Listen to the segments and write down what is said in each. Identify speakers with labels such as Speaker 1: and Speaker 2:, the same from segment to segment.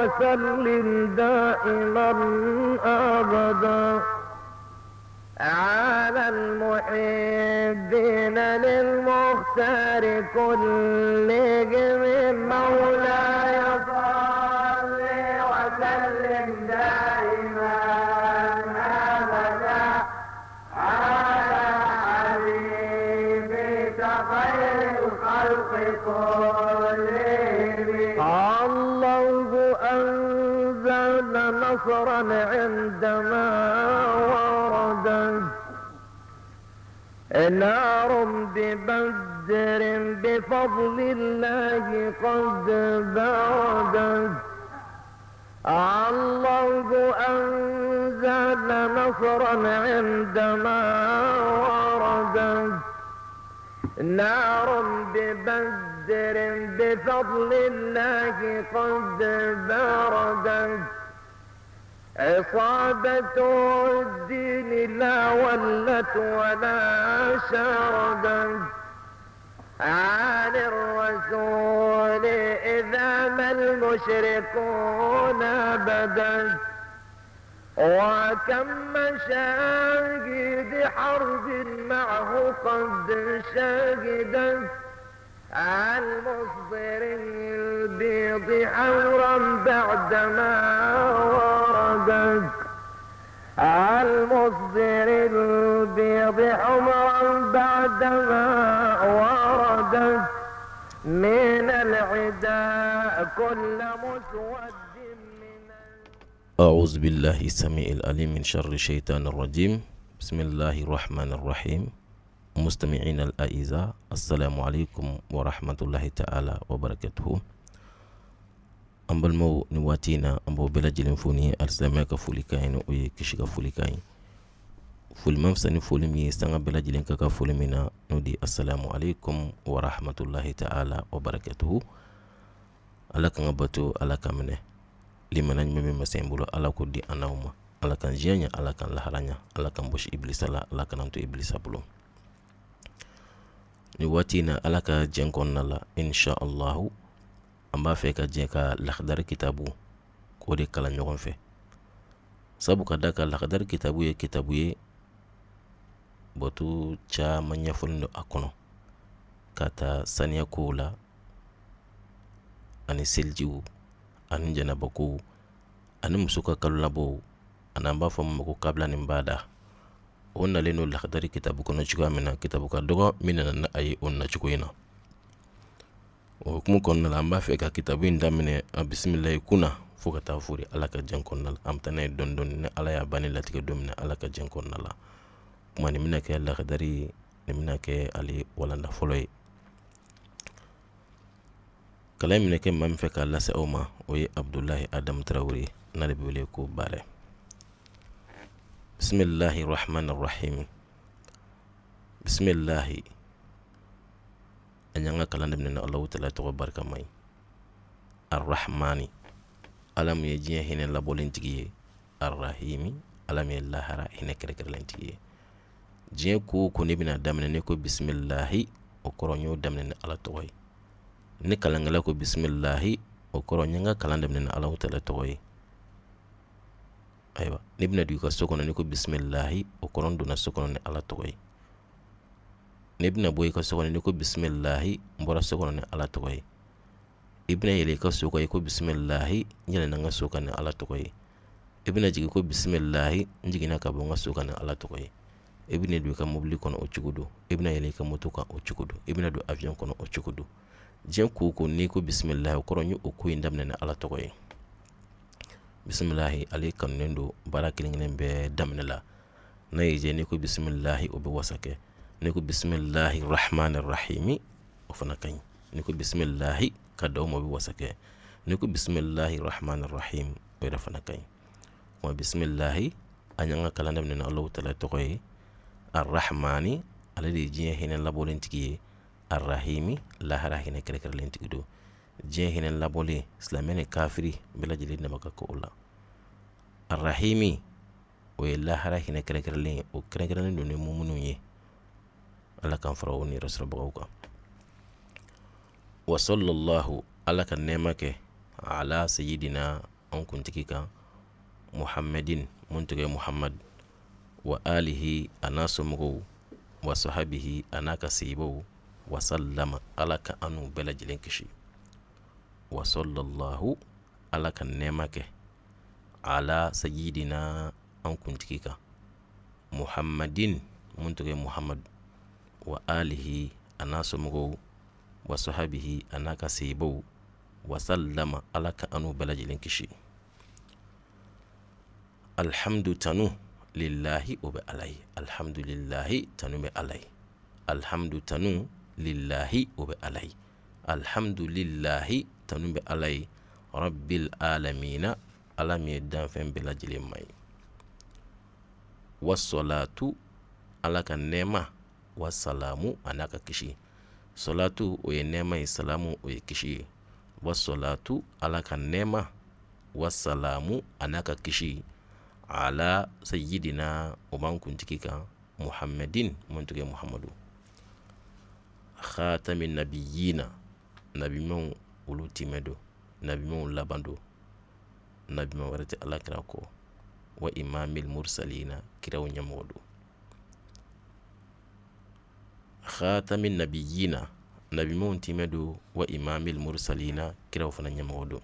Speaker 1: وسلم دائما أبدا على المحبين للمختار كلهم. مولاي صل وسلم دائما أبدا على حبيبك خير الخلق كلهم. الله أنزل نصرا عندما وردت نار ببدر بفضل الله قد بردت. الله أنزل نصرا عندما وردت نار ببدر بفضل الله قد بردت. عصابة الدين لا ولت ولا شردت عن الرسول إذا ما المشركون بدت. وكم مشاهد حرب معه قد شهدت المصدر البيض حورا بعدما وردت. المصدر البيض حمرا بعدما وردت من العداء كل مسود من.
Speaker 2: أعوذ بالله السميع العليم من شر الشيطان الرجيم. بسم الله الرحمن الرحيم. مستمعين الأعزاء، السلام عليكم ورحمة الله تعالى وبركاته. An balimaw, ni waati in na, an b'aw bɛɛ lajɛlen fo ni alisilamɛya ka folikan ye, n'o ye kisi ka folikan ye. Foli man fisa ni foli min ye, sanga bɛɛ lajɛlen ka kan foli min na, n'o di assalamu alaikum wa rahmatullahi ta'ala wa barakatuhu. Ala k'an ka bato, Ala ka minɛ. Limana ɲuman min masa in bolo, Ala k'o di an n'aw ma. Ala k'an diɲɛ ɲɛ, Ala k'an lahara ɲɛ, Ala k'an bɔsi ibilisa la, Ala kan'an to ibilisa bolo. Ni waati in na, Ala ka jɛn kɔnɔna la, insha allahu, an b'a fɛ ka jɛ ka Lakadari kitabu k'o de kalan ɲɔgɔn fɛ, sabu ka da kan Lakadari kitabu ye kitabu ye, bato caman ɲɛfɔlen don a kɔnɔ, ka taa saniya kow la, ani selijiw, ani janabakow, ani muso ka kalolabɔw, ani an b'a fɔ min ma ko kabila ni bada. O nalen don Lakadari kitabu kɔnɔ cogoya min na, kitabu ka dɔgɔ min nana ni a ye o nacogo in na. O hukumu kɔnɔna la, an b'a fɛ ka kitabu in daminɛ a bisimilayi kun na fo ka taa fori Ala ka jɛn kɔnɔna la. An bɛ taa n'a ye dɔɔni dɔɔni ni Ala y'a banni latigɛ don min na, Ala ka jɛn kɔnɔna la. Kuma nin bɛna kɛ Lakadari, nin bɛna kɛ ale walanda fɔlɔ ye. Kalan in bɛna kɛ maa min fɛ k'a lase aw ma, o ye Abudulayi Adamu Tarawele, n'ale bɛ wele ko Barɛ. Bisimilahi rahmani rahim. Bisimilahi, an y'an ka kalan daminɛ ni Alahu taala tɔgɔ barikama ye. Arahmani, Ala min ye diɲɛ hinɛ labɔlen tigi ye. Arahimi, Ala min ye lahara hinɛ kɛrɛnkɛrɛnlen tigi ye. Diɲɛ ko o ko ne bɛna daminɛ, ne ko bisimilahi, o kɔrɔ n y'o daminɛ ni Ala tɔgɔ ye. Ni kalankɛla ko bisimilahi, o kɔrɔ n ye n ka kalan daminɛ ni Alahu taala tɔgɔ ye. Ayiwa, n'i bɛna don i ka so kɔnɔ, n'i ko bisimilahi, o kɔrɔ n donna so kɔnɔ ni Ala tɔgɔ ye. N'i bɛna bɔ i ka so kɔnɔ, n'i ko bisimilahi, n bɔra so kɔnɔ ni Ala tɔgɔ ye. I bɛna yɛlɛ i ka so kan, i ko bisimilahi, n yɛlɛnna n ka so kan ni Ala tɔgɔ ye. I bɛna jigin, ko bisimilahi, n jiginna ka bɔ n ka so kan ni Ala tɔgɔ ye. I bɛna don i ka mobili kɔnɔ, o cogo don. I bɛna yɛlɛ i ka moto kan, o cogo don. I bɛna don avion kɔnɔ, o cogo don. Diɲɛ ko o ko, n'i ko bisimilahi, o kɔrɔ n ye o ko in daminɛ ni Ala tɔgɔ ye. Bisimilahi, ale kanunen don baara kelen kelen bɛɛ daminɛ la. N'a y'i diya, n'i ko bisimilahi, o bɛ wasa kɛ. N'i ko bisimilahi rahmani rahimi, o fana ka ɲi. N'i ko bisimilahi ka dan o ma, o bɛ wasa kɛ. N'i ko bisimilahi rahmani rahim, o yɛrɛ fana ka ɲi. Wa bisimilahi, an y'an ka kalan daminɛ ni Alahu taala tɔgɔ ye, arahmani, ale de ye diɲɛ hinɛ labɔlen tigi ye, arahimi, lahara hinɛ kɛrɛnkɛrɛnlen tigi don. Diɲɛ hinɛ labɔlen, silamɛ ni kafiri bɛɛ lajɛlen dama ka ko o la. Arahimi, o ye lahara hinɛ kɛrɛnkɛrɛnlen ye, o kɛrɛnkɛrɛnlen don ni muminw ye. Ala k'an fara o niyɔrɔ sɔrɔbagaw kan. Wa sallallahu, Ala ka nɛɛma kɛ, ala sayidina, an kuntigi kan, muhammadin, mun tɔgɔ ye Muhammad, wa alihi, a n'a somɔgɔw, wa sahabihi, a n'a ka seyibaw, wa sallama, Ala ka an n'u bɛɛ lajɛlen kisi. Wa sallallahu, Ala ka nɛɛma kɛ, ala sayidina, an kuntigi kan, muhammadin, mun tɔgɔ ye Muhammad, wa alihi, a n'a somɔgɔw, wa sahabihi, a n'a ka seyibaw, wa sallama, Ala ka an n'u bɛɛ lajɛlen kisi. Alhamdu, tanu, lillahi, o bɛ Ala ye. Alhamdulillahi, tanu bɛ Ala ye. Alhamdu, tanu, lillahi, o bɛ Ala ye. Alhamdulillahi, tanu bɛ Ala ye, rabbil alamina, Ala min ye danfɛn bɛɛ lajɛlen ma ye. Wasolatu, Ala ka nɛɛma, wasalamu, a n'a ka kisi. Solatu, o ye nɛɛma ye, salamu, o ye kisi ye. Wasolatu, Ala ka nɛɛma, wasalamu, a n'a ka kisi, ala sayidina, o b'an kuntigi kan, muhammadin, mun tɔgɔ ye Muhammadu, khatami nabiyina, nabiɲumanw olu timɛ don, nabiɲumanw laban don, nabiɲuman wɛrɛ tɛ Ala kira kɔ, wa imamil mursalina, kiraw ɲɛmɔgɔ don. Khatami nabiyina, nabiɲumanw timɛ don, wa imamil mursalina, kiraw fana ɲɛmɔgɔ don.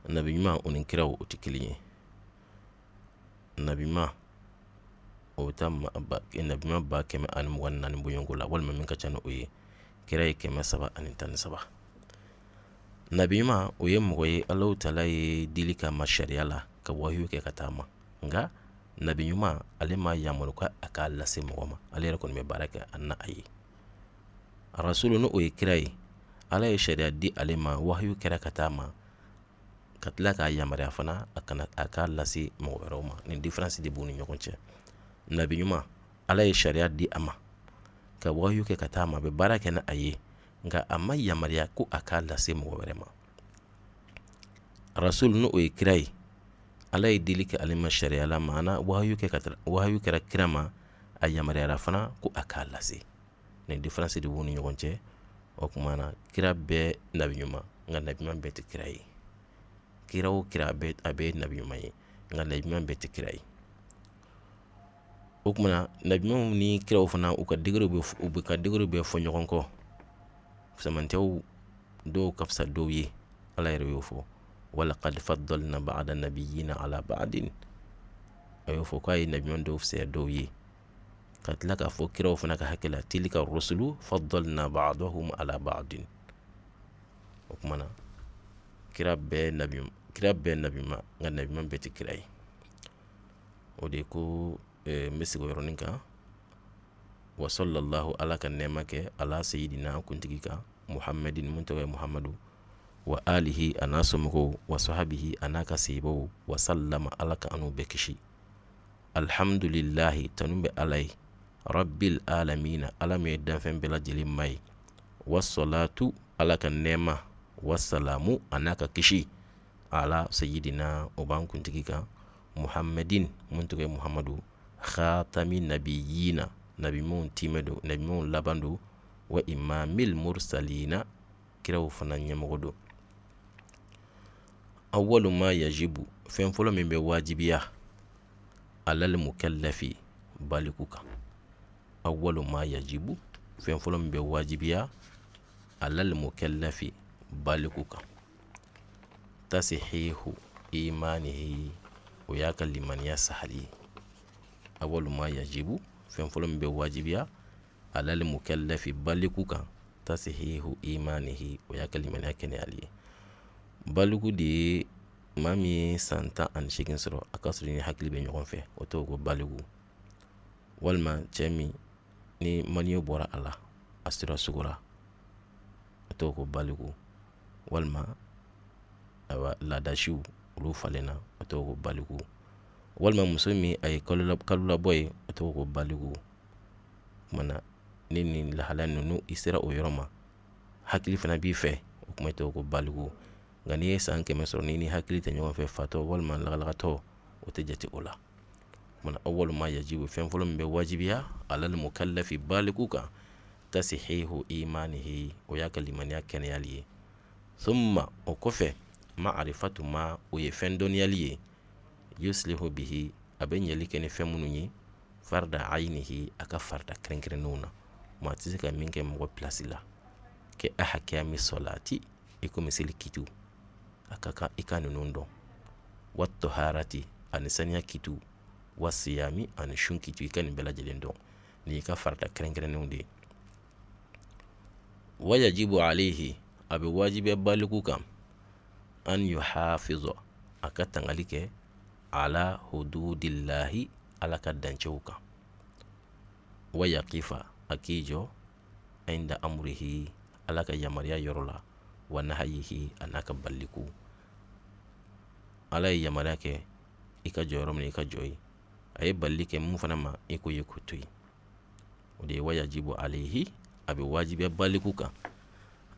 Speaker 2: Nabiɲuman o ni kiraw o tɛ kelen ye. Nabiɲuman o bɛ taa nabiɲuman 124 bɔɲɔgɔnko la, walima min ka ca ni o ye. Kira ye 313. Nabiɲuman, o ye mɔgɔ ye Alahu taala ye dili k'a ma sariya la, ka wahiyu kɛ ka taa ma. Nka nabi ɲuman, ale ma yamaru ka a k'a lase mɔgɔ ma, ale yɛrɛ kɔni bɛ baara kɛ a na a ye. Rasulu, n'o ye kira ye, Ala ye sariya di ale ma, wahiyu kɛra ka taa ma, ka tila k'a yamaruya fana a kana a k'a lase mɔgɔ wɛrɛw ma. Nin différence de b'u ni ɲɔgɔn cɛ. Nabi ɲuman, Ala ye sariya di a ma, ka wahiyu kɛ ka taa ma, a bɛ baara kɛ ni a ye, nka a ma yamaruya ko a k'a lase mɔgɔ wɛrɛ ma. Rasul, n'o ye kira ye, Ala ye dili kɛ ale ma sariya la, maana wahayu kɛ ka wahayu kɛra kira ma, a yamaruyara fana ko a k'a lase. Nin différence de b'u ni ɲɔgɔn cɛ. O tuma na, kira bɛɛ nabi ɲuman, nka nabi ɲuman bɛɛ tɛ kira ye. Kira o kira, a bɛɛ ye nabi ɲuman ye, nka nabi ɲuman bɛɛ tɛ kira ye. O tuma na, nabi ɲumanw ni kiraw fana, u ka degré bɛ, u bɛ ka degré bɛ fɔ ɲɔgɔn kɔ. Fisamantiyaw dɔw ka fisa dɔw ye. Ala yɛrɛ y'o fɔ: walaqad faddalna ba'da nabiyina ala ba'din. A y'o fɔ k'a ye nabiɲuman dɔw fisaya dɔw ye, ka tila k'a fɔ kiraw fana ka hakɛ la: tilka rusulu faddalna ba'dahum ala ba'din. O tuma na, kira bɛɛ nabiɲuman, nka nabiɲuman bɛɛ tɛ kira ye. O de ko n bɛ sigi o yɔrɔnin kan. Wa sallallahu, Ala ka nɛɛma kɛ, ala sayidina, kuntigi kan, muhammadin, mun tɔgɔ ye Muhammadu, wa alihi, a n'a somɔgɔw, wa sahabihi, a n'a ka seyibaw, wa sallama, Ala ka an'u bɛɛ kisi. Alhamdulillahi, tanu bɛ Ala ye, rabbil alamina, Ala min ye danfɛn bɛɛ lajɛlen ma ye. Wasalatu, Ala ka nɛɛma, wasalamu, a n'a ka kisi, ala sayidina, o b'an kuntigi kan, muhammadin, mun tɔgɔ ye Muhammadu, khatami nabiyina, nabiɲumanw timɛ don, nabiɲumanw laban don, wa imamil mursalina, kiraw fana ɲɛmɔgɔ don. Awwalu ma yajibu, fɛn fɔlɔ min bɛ wajibiya, alal mukallafi, baliku kan. Awwalu ma yajibu, fɛn fɔlɔ min bɛ wajibiya, alal mukallafi, baliku kan, tasihihu imanihi, o y'a ka limaniya sahali ye. Awwalu ma yajibu, fɛn fɔlɔ min bɛ wajibiya, alal mukallafi, baliku kan, tasihihu imanihi, o y'a ka limaniya kɛnɛyali ye. Baliku de ye maa min ye san 18 sɔrɔ, a ka sɔrɔ ni hakili bɛ ɲɔgɔn fɛ, o tɔgɔ ko baliku. Walima cɛ min ni maniyo bɔra a la, a sera sugora. tɔgɔ ko baliku. Walima ayiwa laadasiw olu falenna, o tɔgɔ ko baliku. Walima muso min a ye kalolabɔ ye, o tɔgɔ ko baliku. Kuma na ni nin lahalaya ninnu i sera o yɔrɔ ma, hakili fana b'i fɛ, o kuma tɔgɔ ko baliku. Nka n'i ye san 100 sɔrɔ n'i ni hakili tɛ ɲɔgɔn fɛ, fatɔ walima lagalagatɔ, o tɛ jate o la. Kuma awwalu ma yajibu, fɛn fɔlɔ min bɛ wajibiya alal mukallafi baliku kan, tasihihu imanihi, o y'a ka limaniya kɛnɛyali ye. Thumma, o kɔfɛ, ma'arifatu ma, o ye fɛn dɔnniyali ye, yuslihu bihi, a bɛ ɲɛli kɛ ni fɛn minnu ye, farda ayinihi, a ka farida kɛrɛnkɛrɛnnenw na, maa tɛ se ka min kɛ mɔgɔ pilasi la, kɛ ahkami sɔlati, i komi seli kitiw, a ka kan i ka ninnu dɔn, wa toharati, ani saniya kitiw, wa siyami, ani sun kitiw, i ka nin bɛɛ lajɛlen dɔn, nin y'i ka farida kɛrɛnkɛrɛnnenw de ye. Wa yajibu alayhi, a bɛ wajibiya baliku kan, an yuhafiza, a ka tangali kɛ, ala hududillahi, ala ka dancɛw kan, wa yaqifa, a k'i jɔ, inda amrihi, ala ka yamaruya yɔrɔ la, wa nahayihi, a n'a ka baliku. Ala ye yamaruya kɛ i ka jɔ yɔrɔ min na, i ka jɔ yen. A ye balili kɛ mun fana ma, i k'o ye k'o to yen. O de ye wa yajibu alayhi, a bɛ wajibiya baliku kan,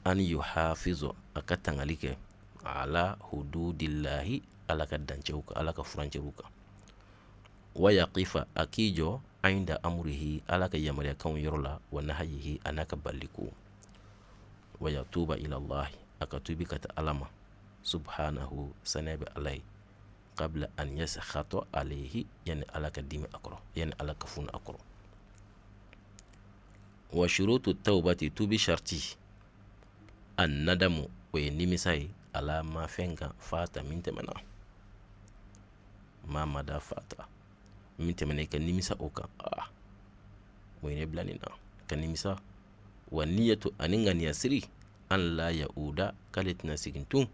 Speaker 2: an yuhafiza, a ka tangali kɛ, ala hududillahi, ala ka dancɛw kan, ala ka furancɛw kan, wa yaqifa, a k'i jɔ, inda amrihi, ala ka yamaruyakanw yɔrɔ la, wa nahayihi, a n'a ka baliku. Wa yatuba ila Allah, a ka tubi ka taa ala ma, subhanahu, saniya bɛ ala ye, qabla an yaskhata alayhi, yani ala ka dimi a kɔrɔ, yani ala ka funu a kɔrɔ. Wa shurutu tawbati, tubi sharti, an nadamu, o ye nimisa ye, ala ma fɛn kan, fata, min tɛmɛna, ma mada fata, min tɛmɛna, i ka nimisa o kan, o ye ne bila nin na, ka nimisa. Wa niyatu, ani ŋaniya siri, an la yauda, k'ale tɛna segin tun,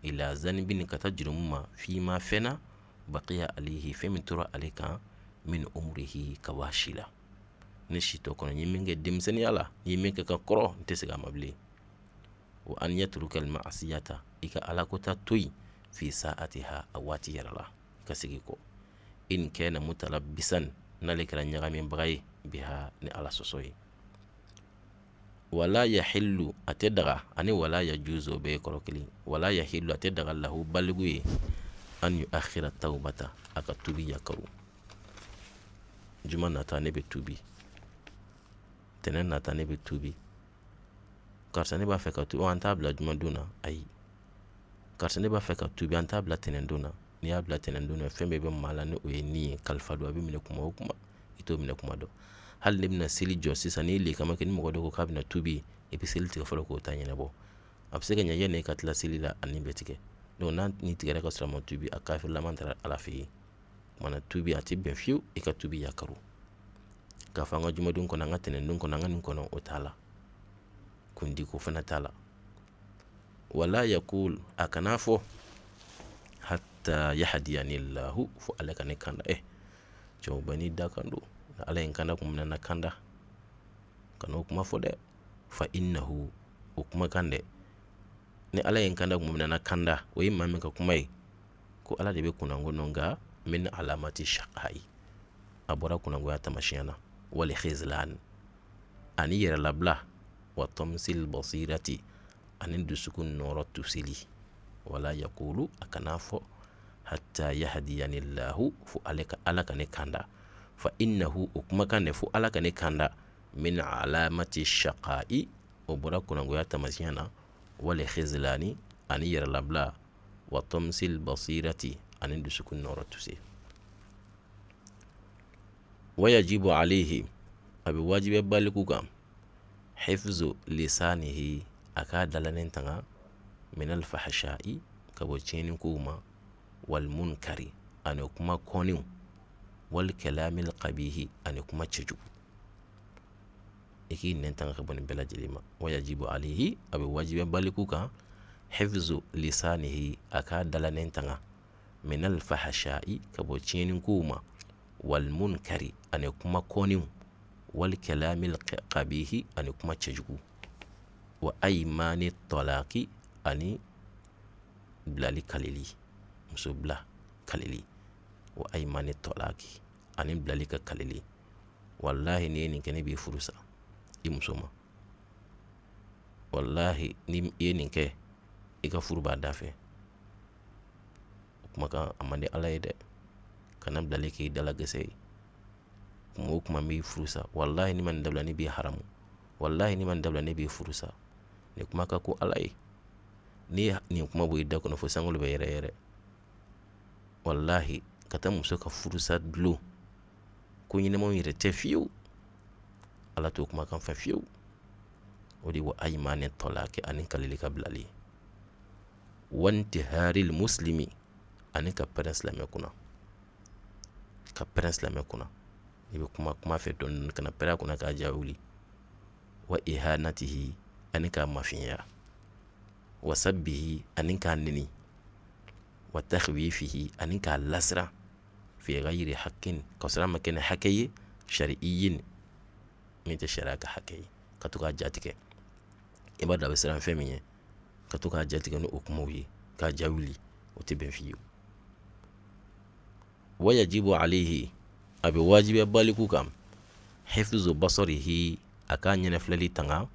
Speaker 2: ila zanibin, ka taa jurumu ma, fima fɛn na, baqiya alayhi, fɛn min tora ale kan, min umrihi, ka waa si la. Ne si tɔ kɔnɔ, n ye min kɛ denmisɛnninya la, n ye min kɛ ka kɔrɔ, n tɛ segin a ma bilen. Wa an yatruka al-ma'siyata, i ka ala kota to yen, fi sa'atiha, a waati yɛrɛ la, i ka segin kɔ. In kana mutalabbisan, n'ale kɛra ɲagamibaga ye, biha, ni ala sɔsɔ ye. Wala yahillu, a tɛ daga, ani wala yajuzu, o bɛɛ ye kɔrɔ kelen. Wala yahillu, a tɛ daga lahu, baliku ye, an yuakhira tawbata, a ka tubi yakaru. Juma nata ne bɛ tubi, tɛnɛn nata ne bɛ tubi, karisa ne b'a fɛ ka tubi, an t'a bila juma don na, ayi, karisa ne b'a fɛ ka tubi, an t'a bila tɛnɛn don na. N'i y'a bila tɛnɛn don na, fɛn bɛɛ bɛ maa la ni o ye ni ye, kalifa don, a bɛ minɛ kuma o kuma, i t'o minɛ kuma dɔn. Hali ne bɛna seli jɔ sisan, n'i le kama kɛ, ni mɔgɔ dɔ ko k'a bɛna tubi, i bɛ seli tigɛ fɔlɔ k'o ta ɲɛnabɔ. A bɛ se ka ɲɛ yanni e ka tila seli la, a ni bɛ tigɛ. Donc n'a ni tigɛra ka sɔrɔ a ma tubi, a kafirilama taara ala fɛ yen. Kumana tubi a tɛ bɛn fiyewu i ka tubi yakaru. K'a fɔ an ka jumadon kɔnɔ, an ka tɛnɛndon kɔnɔ, an ka nin kɔnɔ, o t'a la. Kundiko fana t'a la. Wala yakul, a kana fɔ hatta yahdiyani lahu, fo ala ka ne kanda. Cɛw bɛɛ n'i da kan don, ala ye n kanda kun minɛ na kanda, ka n'o kuma fɔ dɛ. Fa innahu, o kumakan dɛ, ni ala ye n kanda kun minɛ na kanda, o ye maa min ka kuma ye, ko ala de bɛ kunnango nɔ, nka min alamati shaqai, a bɔra kunnangoya taamasiyɛn na, wali khizlan, ani yɛrɛlabila, wa tamsil basirati, ani dusukun nɔrɔ tusili. Wala yakulu, a kana fɔ hatta yahdiyani lahu, fo ala ka ne kanda. Fa innahu, o kumakan dɛ, fo ala ka ne kanda, min alamati shaqai, o bɔra kunnangoya taamasiyɛn na, wali khizlani, ani yɛrɛlabila, wa tamsil basirati, ani dusukun nɔrɔ tuse. Wa yajibu alayhi, a bɛ wajibiya baliku kan, hifzu lisanihi, a k'a dalanen tanga, minal fahsha'i, ka bɔ tiɲɛni kow ma, wal munkari, ani kuma kɔniw, wal kalamil qabihi, ani kuma cɛjugu. I k'i nɛn tanga ka bɔ nin bɛɛ lajɛlen ma. Wa yajibu alayhi, a bɛ wajibiya baliku kan, hifzu lisanihi, a k'a dalanen tanga, minal fahsha'i, ka bɔ tiɲɛni kow ma, wal munkari, ani kuma kɔniw, wal kalamil qabihi, ani kuma cɛjugu. Wa aymani talaqi, ani bilali kalili, muso bila kalili. Wa aymani talaqi, ani bilali ka kalili. Wallahi n'i ye nin kɛ, ne b'i furu sa i muso ma. Wallahi ni i ye nin kɛ, i ka furu b'a da fɛ. O kumakan a man di Ala ye dɛ. Kana bilali k'i dala gɛsɛ ye. Kuma o kuma n b'i furu sa, wallahi n'i ma nin dabila ne b'i haramu, wallahi n'i ma nin dabila ne b'i furu sa. Nin kuma ka go Ala ye. N'i ye nin kuma bɔ i da kɔnɔ, fo sankolo bɛ yɛrɛ yɛrɛ. Wallahi ka taa muso ka furusa dulon, ko ɲɛnamaw yɛrɛ tɛ fiyewu. Ala t'o kumakan fɛ fiyewu. O de wa aymani talaqi, ani kalili ka bilali. Wantiharil muslimi, ani ka pɛrɛn silamɛ kunna, ka pɛrɛn silamɛ kunna. I bɛ kuma kuma fɛ dɔɔni dɔɔni, kana pɛrɛn a kunna k'a ja wuli. Wa ihanatihi, ani k'a mafiɲɛya. Wa sabbihi, ani k'a neni. Wa takhwifihi, ani k'a lasiran. Fi ghayri haqqin, ka sɔrɔ a ma kɛ ni hakɛ ye, shari'iyyin, min tɛ sariya ka hakɛ ye, ka to k'a jatigɛ. I b'a dɔn a bɛ siran fɛn min ye, ka to k'a jatigɛ ni o kumaw ye, k'a ja wuli, o tɛ bɛn fiyewu. Wa yajibu alayhi, a bɛ wajibiya baliku kan, hifzu basarihi, a k'a ɲɛnafilɛli tanga,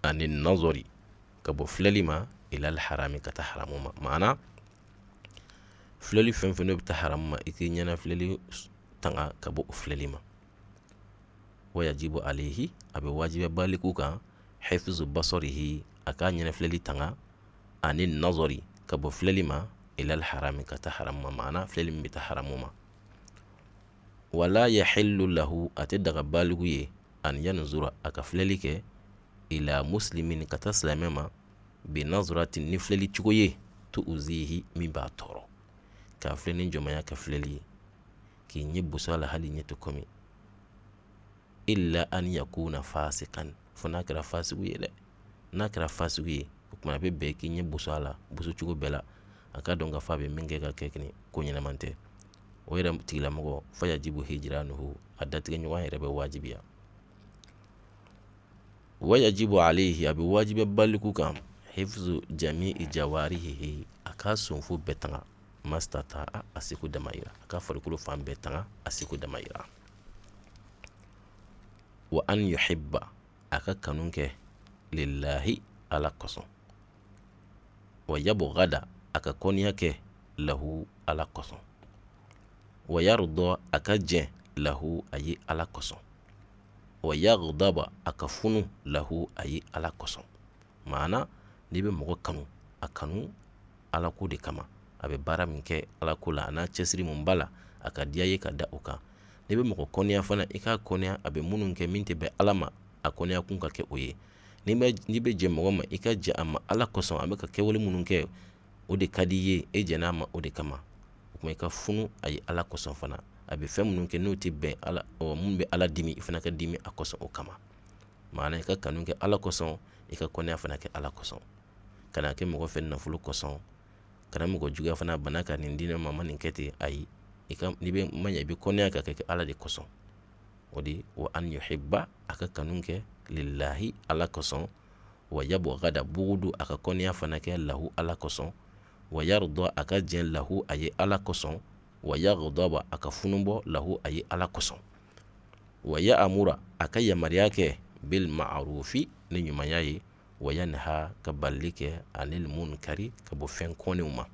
Speaker 2: ani nazari, ka bɔ filɛli ma, ilal harami, ka taa haramu ma. Maana filɛli fɛn fɛn n'o bɛ taa haramu ma, i k'i ɲɛnafilɛli tanga ka bɔ o filɛli ma. Wa yajibu alayhi, a bɛ wajibiya baliku kan, hifzu basarihi, a k'a ɲɛnafilɛli tanga, ani nazari, ka bɔ filɛli ma, ilal harami, ka taa haramu ma. Maana filɛli min bɛ taa haramu ma. Wala yahillu lahu, a tɛ daga baliku ye, an yanzura, a ka filɛli kɛ, ila muslimin, ka taa silamɛ ma, bi nazratin, ni filɛli cogo ye, tu'uzihi, min b'a tɔɔrɔ. K'a filɛ ni jɔnmaya ka filɛli ye, k'i ɲɛ boso a la hali ɲɛ tɛ kɔmi. Illa an yakuna fasikan, fo n'a kɛra fasiku ye dɛ. N'a kɛra fasiku ye, o tuma a bɛ bɛn k'i ɲɛ boso a la boso cogo bɛɛ la, a k'a dɔn k'a fɔ a bɛ min kɛ ka kɛ kini ko ɲɛnama tɛ. O yɛrɛ tigilamɔgɔ, fa yajibu hijranuhu, a datigɛ ɲɔgɔn yɛrɛ bɛ wajibiya. Wa yajibu alayhi, a bɛ wajibiya baliku kan, hifzu jami'i jawarihi, a k'a sonfo bɛɛ tanga, mastata, a seko damayira, a ka farikolo fan bɛɛ tanga a seko damayira. Wa an yuhibba, a ka kanu kɛ, lillahi, Ala kosɔn. Wa yabghada, a ka kɔniya kɛ, lahu, Ala kosɔn. Wa yarda, a ka jɛn, lahu, a ye Ala kosɔn. Wa yaghdaba, a ka funu, lahu, a ye Ala kosɔn. Maana n'i bɛ mɔgɔ kanu, a kanu Ala ko de kama. A bɛ baara min kɛ Ala ko la, a n'a cɛsiri mun b'a la, a ka diya ye ka da o kan. N'i bɛ mɔgɔ kɔniya fana, i k'a kɔniya a bɛ minnu kɛ min tɛ bɛn Ala ma, a kɔniya kun ka kɛ o ye. N'i bɛ jɛ mɔgɔ ma, i ka jɛ a ma Ala kosɔn, a bɛ ka kɛwale minnu kɛ, o de ka di i ye, e jɛn'a ma o de kama. O tuma i ka funu a ye Ala kosɔn fana. A bɛ fɛn minnu kɛ n'o tɛ bɛn Ala, ɔ, minnu bɛ Ala dimi, i fana ka dimi a kosɔn o kama. Maana i ka kanu kɛ Ala kosɔn, i ka kɔniya fana kɛ Ala kosɔn. Kana kɛ mɔgɔ fɛ nafolo kosɔn, kana mɔgɔ juguya fana, bana ka nin di ne ma, ma nin kɛ ten, ayi. I ka, n'i bɛ ma ɲɛ, i bɛ kɔniya ka kɛ Ala de kosɔn. O de wa an yuhibba, a ka kanu kɛ lillahi, Ala kosɔn. Wa yabghada, bugudu, a ka kɔniya fana kɛ lahu, Ala kosɔn. Wa yarda, a ka jɛn lahu, a ye Ala kosɔn. Wa yaghdaba, a ka funubɔ lahu, a ye Ala kosɔn. Wa ya'mura, a ka yamaruya kɛ bil ma'rufi, ni ɲumanya ye. Wa yanha, ka balili kɛ anil munkari, ka bɔ fɛn kɔnenw ma.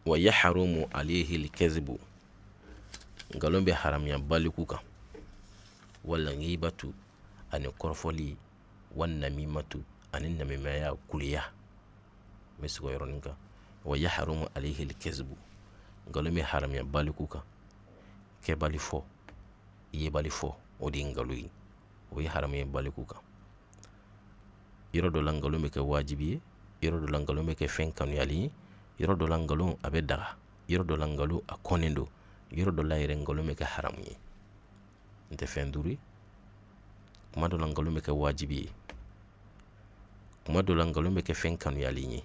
Speaker 2: Wa yahrumu alayhi al-kadhibu, nkalon bɛ haramuya baliku kan. Wal ghibatu, ani kɔrɔfɔli. Wan namimatu, ani namimaya kuleya. N bɛ segin o yɔrɔnin kan. Wa yahrumu alayhi al-kadhibu, nkalon bɛ haramuya baliku kan. Kɛbali fɔ, yebali fɔ, o de ye nkalon ye. O ye haramu ye baliku kan. Yɔrɔ dɔ la nkalon bɛ kɛ wajibi ye, yɔrɔ dɔ la nkalon bɛ kɛ fɛn kanuyali ye, yɔrɔ dɔ la nkalon a bɛ daga, yɔrɔ dɔ la nkalon a kɔnnen don, yɔrɔ dɔ la yɛrɛ nkalon bɛ kɛ haramu ye. N tɛ fɛn duuru ye. Kuma dɔ la nkalon bɛ kɛ wajibi ye, kuma dɔ la nkalon bɛ kɛ fɛn kanuyali ye,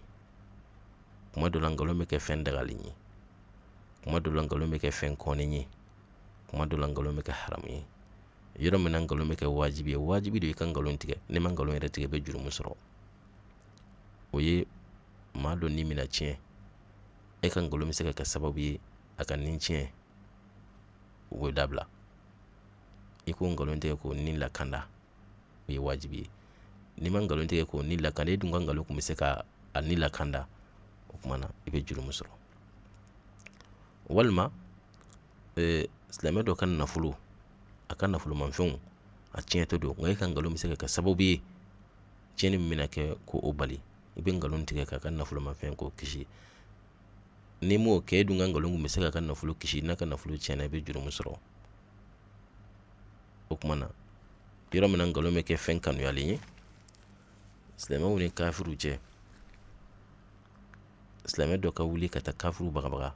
Speaker 2: kuma dɔ la nkalon bɛ kɛ fɛn dagali ye, kuma dɔ la nkalon bɛ kɛ fɛn kɔnnen ye, kuma dɔ la nkalon bɛ kɛ haramu ye. Yɔrɔ min na nkalon bɛ kɛ wajibi ye, wajibi de i ka nkalon tigɛ. N'i ma nkalon yɛrɛ tigɛ, i bɛ jurumu sɔrɔ. O ye maa dɔ ni bɛna tiɲɛ, e ka nkalon bɛ se ka kɛ sababu ye a ka nin tiɲɛ, o b'o dabila. I k'o nkalon tigɛ k'o ni lakanda, o ye wajibi ye. N'i ma nkalon tigɛ k'o ni lakanda, e dun ka nkalon tun bɛ se ka a ni lakanda, o tuma na i bɛ jurumu sɔrɔ. Walima silamɛ dɔ ka nafolo, a ka nafolomafɛnw a tiɲɛtɔ don, nka e ka nkalon bɛ se ka kɛ sababu ye tiɲɛni min bɛna kɛ k'o bali. I bɛ nkalon tigɛ k'a ka nafolomafɛn k'o kisi. N'i m'o kɛ, e dun ka nkalon tun bɛ se k'a ka nafolo kisi, n'a ka nafolo tiɲɛna, i bɛ jurumu sɔrɔ. O tuma na yɔrɔ min na nkalon bɛ kɛ fɛn kanuyalen ye, silamɛw ni kafiriw cɛ, silamɛ dɔ ka wuli ka taa kafiriw bagabaga,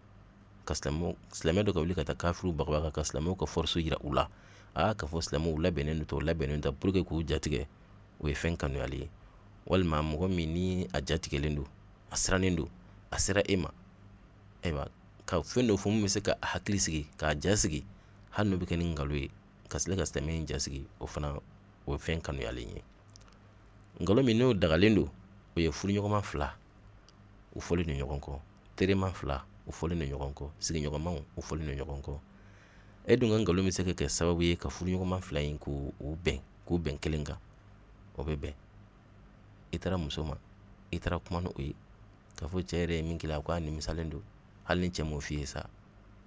Speaker 2: ka silamɛ dɔ ka wuli ka taa kafiriw bagabaga, ka silamɛw ka force yira u la, aa k'a fɔ silamɛw labɛnnen don, labɛnnen don pour que k'u jatigɛ, o ye fɛn kanuyalen ye. Walima mɔgɔ min ni a jatigɛlen don, a sirannen don, a sera e ma, ayiwa, ka fɛn dɔ fɔ min bɛ se ka hakili sigi, k'a ja sigi, hali n'o bɛ kɛ ni nkalon ye, ka se ka silamɛ in jasigi, o fana o ye fɛn kanuyalen ye. Nkalon min n'o dagalen don, o ye furuɲɔgɔnma fila u fɔlen don ɲɔgɔn kɔ, terima fila u fɔlen don ɲɔgɔn kɔ, sigiɲɔgɔnmaw u fɔlen don ɲɔgɔn kɔ. E dun ka nkalon bɛ se ka kɛ sababu ye ka furuɲɔgɔnma fila in k'u bɛn, k'u bɛn kelen kan, o bɛ bɛn. I taara muso ma, i taara kuma n'o ye, k'a fɔ cɛ yɛrɛ ye min k'i la, ko a nimisalen don, hali ni cɛ m'o f'i ye sa,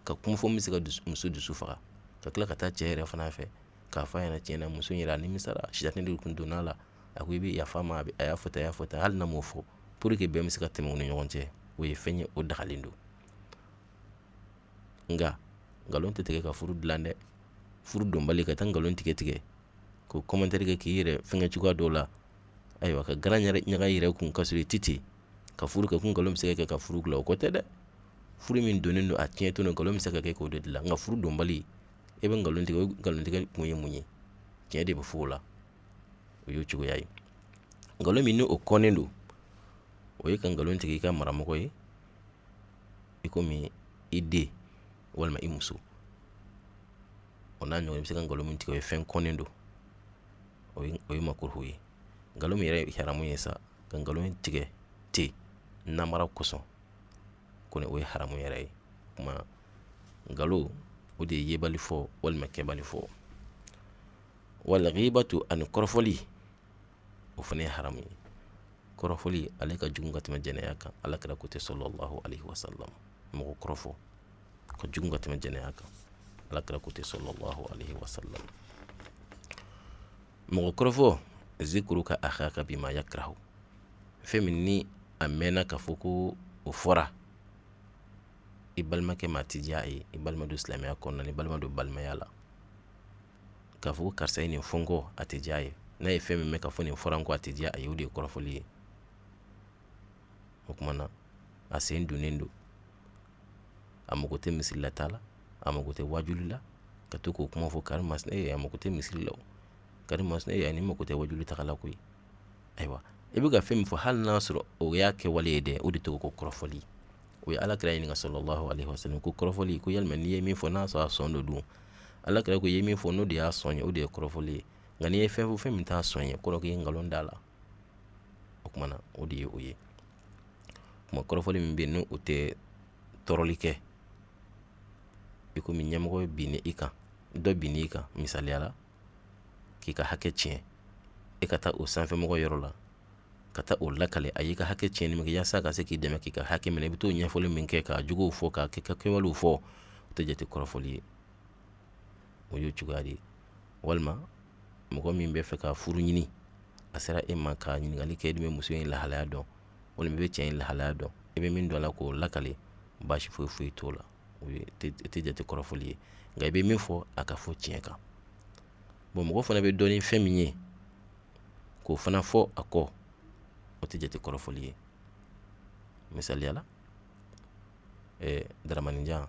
Speaker 2: ka kuma fɔ min bɛ se ka muso dusu faga, ka tila ka taa cɛ yɛrɛ fana fɛ k'a fɔ a ɲɛna tiɲɛ na muso in yɛrɛ a nimisara, sitanɛ de tun donna a la, a ko i bɛ yafa a ma, a y'a fɔ tan, a y'a fɔ tan, hali n'a m'o fɔ, pour que bɛn bɛ se ka tɛmɛ u ni ɲɔgɔn cɛ, o ye fɛn ye, o dagalen don. Nka nkalon tɛ tigɛ ka furu dilan dɛ. Furu donbali ka taa nkalon tigɛ tigɛ k'o commentaire kɛ k'i yɛrɛ fɛngɛ cogoya dɔw la, ayiwa, ka garan ɲaga i yɛrɛ kun ka sɔrɔ i ti ten ka furu kɛ, ko nkalon bɛ se ka kɛ ka furu dilan, o ko tɛ dɛ. Furu min donnen don a tiɲɛ to, nkalon bɛ se ka kɛ k'o de dilan. Nka furu donbali, e bɛ nkalon tigɛ, o nkalon tigɛ kun ye mun ye? Tiɲɛ de bɛ fɔ o la, o y'o cogoya ye. Nkalon min ni o kɔnnen don, o ye ka nkalon tigɛ i ka maramɔgɔ ye, i komi i den walima i muso, o n'a ɲɔgɔn. I bɛ se ka nkalon min tigɛ, o ye fɛn kɔnnen don, o ye makuruhu ye. Nkalon min yɛrɛ ye haramu ye sa, ka nkalon tigɛ ten namara kosɔn kɔni, o ye haramu yɛrɛ ye. Kuma nkalon, o de ye yebali fɔ walima kɛbali fɔ. Wal ghibatu, ani kɔrɔfɔli, o fana ye haramu ye. Kɔrɔfɔli ale ka jugu ka tɛmɛ jɛnɛya kan. Ala kira ko ten sallallahu alaihi wasallam, mɔgɔ kɔrɔfɔ ka jugu ka tɛmɛ jɛnɛya kan. Ala kira ko ten sallallahu alaihi wasallam, mɔgɔ kɔrɔfɔ, zikruka akhaka bima yakrahu, fɛn min ni a mɛnna k'a fɔ ko o fɔra i balimakɛ ma, a ti diya a ye, i balima don silamɛya kɔnɔna na, i balima don balimaya la, k'a fɔ ko karisa ye nin fɔ n kɔ, a tɛ diya a ye. N'a ye fɛn min mɛn k'a fɔ nin fɔra n kɔ, a tɛ diya a ye, o de ye kɔrɔfɔli ye. O tuma na a sen donnen don, a mago tɛ misiri la taa la, a mago tɛ wajuli la, ka to k'o kuma fɔ kari masina, a mago tɛ misiri la, o kari masina, ani mago tɛ wajuli taga la koyi. Ayiwa, i bɛ ka fɛn min fɔ, hali n'a sɔrɔ o y'a kɛwale ye dɛ, o de tɔgɔ ko kɔrɔfɔli. O ye Ala kira ɲininka sallallahu alaihi wasallam ko kɔrɔfɔli, ko yalima n'i ye min fɔ n'a sɔrɔ a sɔn don dun? Ala kira ko i ye min fɔ n'o de y'a sɔn ye, o de ye kɔrɔfɔli ye. Nka n'i ye fɛn fɔ, fɛn min t'a sɔn ye, kɔrɔ k'i ye nkalon d'a la. O tuma na o de ye o ye. Kuma kɔrɔfɔli min bɛ yen n'o tɛ tɔɔrɔli kɛ, i komi ɲɛmɔgɔ binni i kan, dɔ binni i kan misaliya la, k'i ka hakɛ tiɲɛ, e ka taa o sanfɛmɔgɔ yɔrɔ la ka taa o lakale a y'i ka hakɛ tiɲɛni min kɛ, yaasa ka se k'i dɛmɛ k'i ka hakɛ minɛ, i bɛ t'o ɲɛfɔli min kɛ, k'a juguw fɔ, k'a kɛ ka kɛwalew fɔ, o tɛ jate kɔrɔfɔli ye. O y'o cogoya de ye. Walima mɔgɔ min bɛ fɛ ka furu ɲini, a sera e ma ka ɲininkali kɛ, e dun bɛ muso in lahalaya dɔn walima i bɛ cɛ in lahalaya dɔn, i bɛ min dɔn a la k'o lakale, baasi foyi foyi t'o la, o tɛ jate kɔrɔfɔli ye. Nka i bɛ min fɔ, a ka fɔ tiɲɛ kan. Bon, mɔgɔ fana bɛ dɔn ni fɛn min ye, k'o fana fɔ a kɔ, o tɛ jate kɔrɔfɔli ye. Misaliya la, daramanijan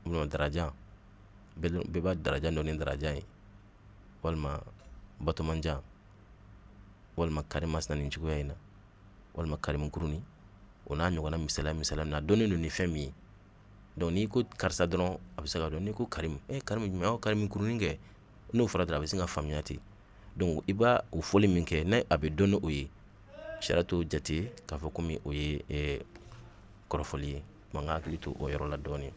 Speaker 2: walima darajan, bɛɛ b'a darajan dɔn ni darajan ye, walima batomanjan, walima karimasina nin cogoya in na, walima karimukuruni, o n'a ɲɔgɔnna misaliya misaliya na, a dɔnnen don ni fɛn min ye. Donc n'i ko karisa dɔrɔn, a bɛ se ka dɔn. N'i ko Karimu, karimu jumɛn? Aw karimu kurunin kɛ, N'o fɔra dɔrɔn, a bɛ sin ka faamuya ten. Donc i b'a o fɔli min kɛ, n'a a bɛ dɔn ni o ye, sariya t'o jate k'a fɔ komi o ye kɔrɔfɔli ye. An ka hakili to o yɔrɔ la dɔɔnin.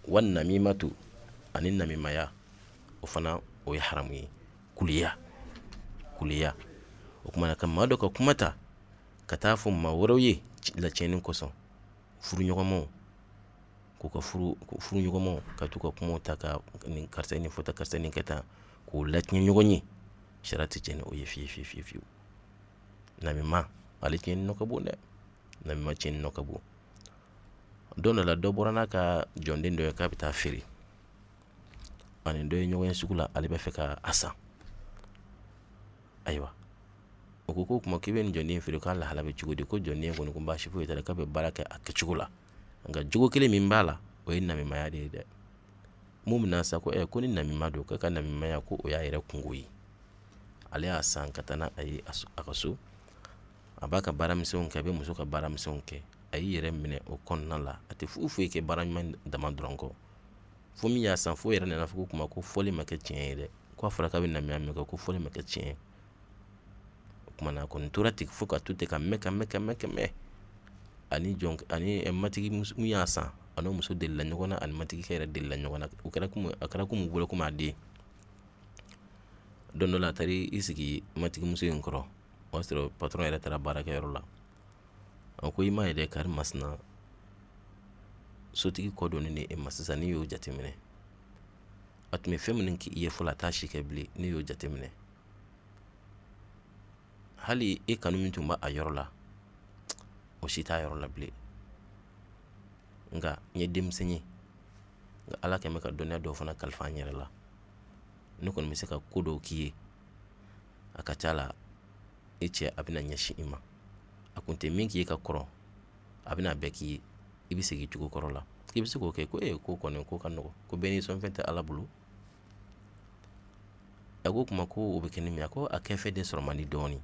Speaker 2: Wa namimatu, ani namimaya, o fana o ye haramu ye. Kuliya, kuliya, o kuma na ka maa dɔ ka kuma ta ka taa fɔ maa wɛrɛw ye latiɲɛni kosɔn, furuɲɔgɔnmaw k'u ka furuɲɔgɔnmaw ka t'u ka kumaw ta ka nin karisa nin fɔ tan, karisa nin kɛ tan, k'o latiɲɛ ɲɔgɔn ye, sariya tɛ jɛn ni o ye fiye fiye fiye fiyewu. Namima, ale tiɲɛni nɔ ka bon dɛ. Namima tiɲɛni nɔ ka bon. Don dɔ la, dɔ bɔra n'a ka jɔnden dɔ ye k'a bɛ taa feere, ani dɔ ye ɲɔgɔn ye sugu la, ale bɛ fɛ ka a san. Ayiwa, o ko k'o tuma k'i bɛ nin jɔnden feere, k'a lahala bɛ cogo di? Ko jɔnden kɔni ko baasi foyi t'a la, k'a bɛ baara kɛ a kɛcogo la, nka jogo kelen min b'a la, o ye namimaya de ye dɛ. Mun bɛna sa ko ko ni namima don, k'a ka namimaya ko o y'a yɛrɛ kungo ye. Ale y'a san ka taa n'a ye a ka so, a b'a ka baaramisɛnw kɛ, a bɛ muso ka baaramisɛnw kɛ, a y'i yɛrɛ minɛ o kɔnɔna la, a tɛ foyi foyi kɛ baara ɲuman dama dɔrɔn kɔ. Fo min y'a san, fo yɛrɛ nana fɔ ko kuma ko fɔli ma kɛ tiɲɛ ye dɛ, ko a fɔra k'a bɛ namimaya min kɛ, ko fɔli ma kɛ tiɲɛ ye. O kuma na a kɔni tora ten fo ka to ten ka mɛn ka mɛn ka mɛn ka mɛn. Ani jɔn ani matigi min y'a san, a n'o muso delila ɲɔgɔn na, ani matigikɛ yɛrɛ delila ɲɔgɔn na, o kɛra komi a kɛra komi u bolo komi a den. Don dɔ la, a taara i sigi matigimuso in kɔrɔ, o y'a sɔrɔ patɔrɔn yɛrɛ taara baarakɛyɔrɔ la. A ko i m'a ye dɛ, kari masina, sotigi kɔ donnen e ma sisan, n'i y'o jateminɛ, a tun bɛ fɛn minnu k'i ye fɔlɔ, a t'a si kɛ bilen. N'i y'o jateminɛ, hali e kanu min tun b'a yɔrɔ la, o si t'a yɔrɔ la bilen. Nka n ye denmisɛn ye, nka Ala kɛn bɛ ka dɔnniya dɔw fana kalifa n yɛrɛ la. Ne kɔni bɛ se ka ko dɔw k'i ye, a ka ca la e cɛ a bɛna ɲɛsin i ma. A kun tɛ min k'i ye ka kɔrɔ, a bɛna bɛɛ k'i ye, i bɛ segin cogo kɔrɔ la. I bɛ se k'o kɛ? Ko ee, ko kɔni ko ka nɔgɔ, ko bɛɛ n'i sɔnfɛn tɛ Ala bolo. A ko kuma ko o bɛ kɛ ni min ye, a ko a kɛfɛn de sɔrɔ man di dɔɔnin.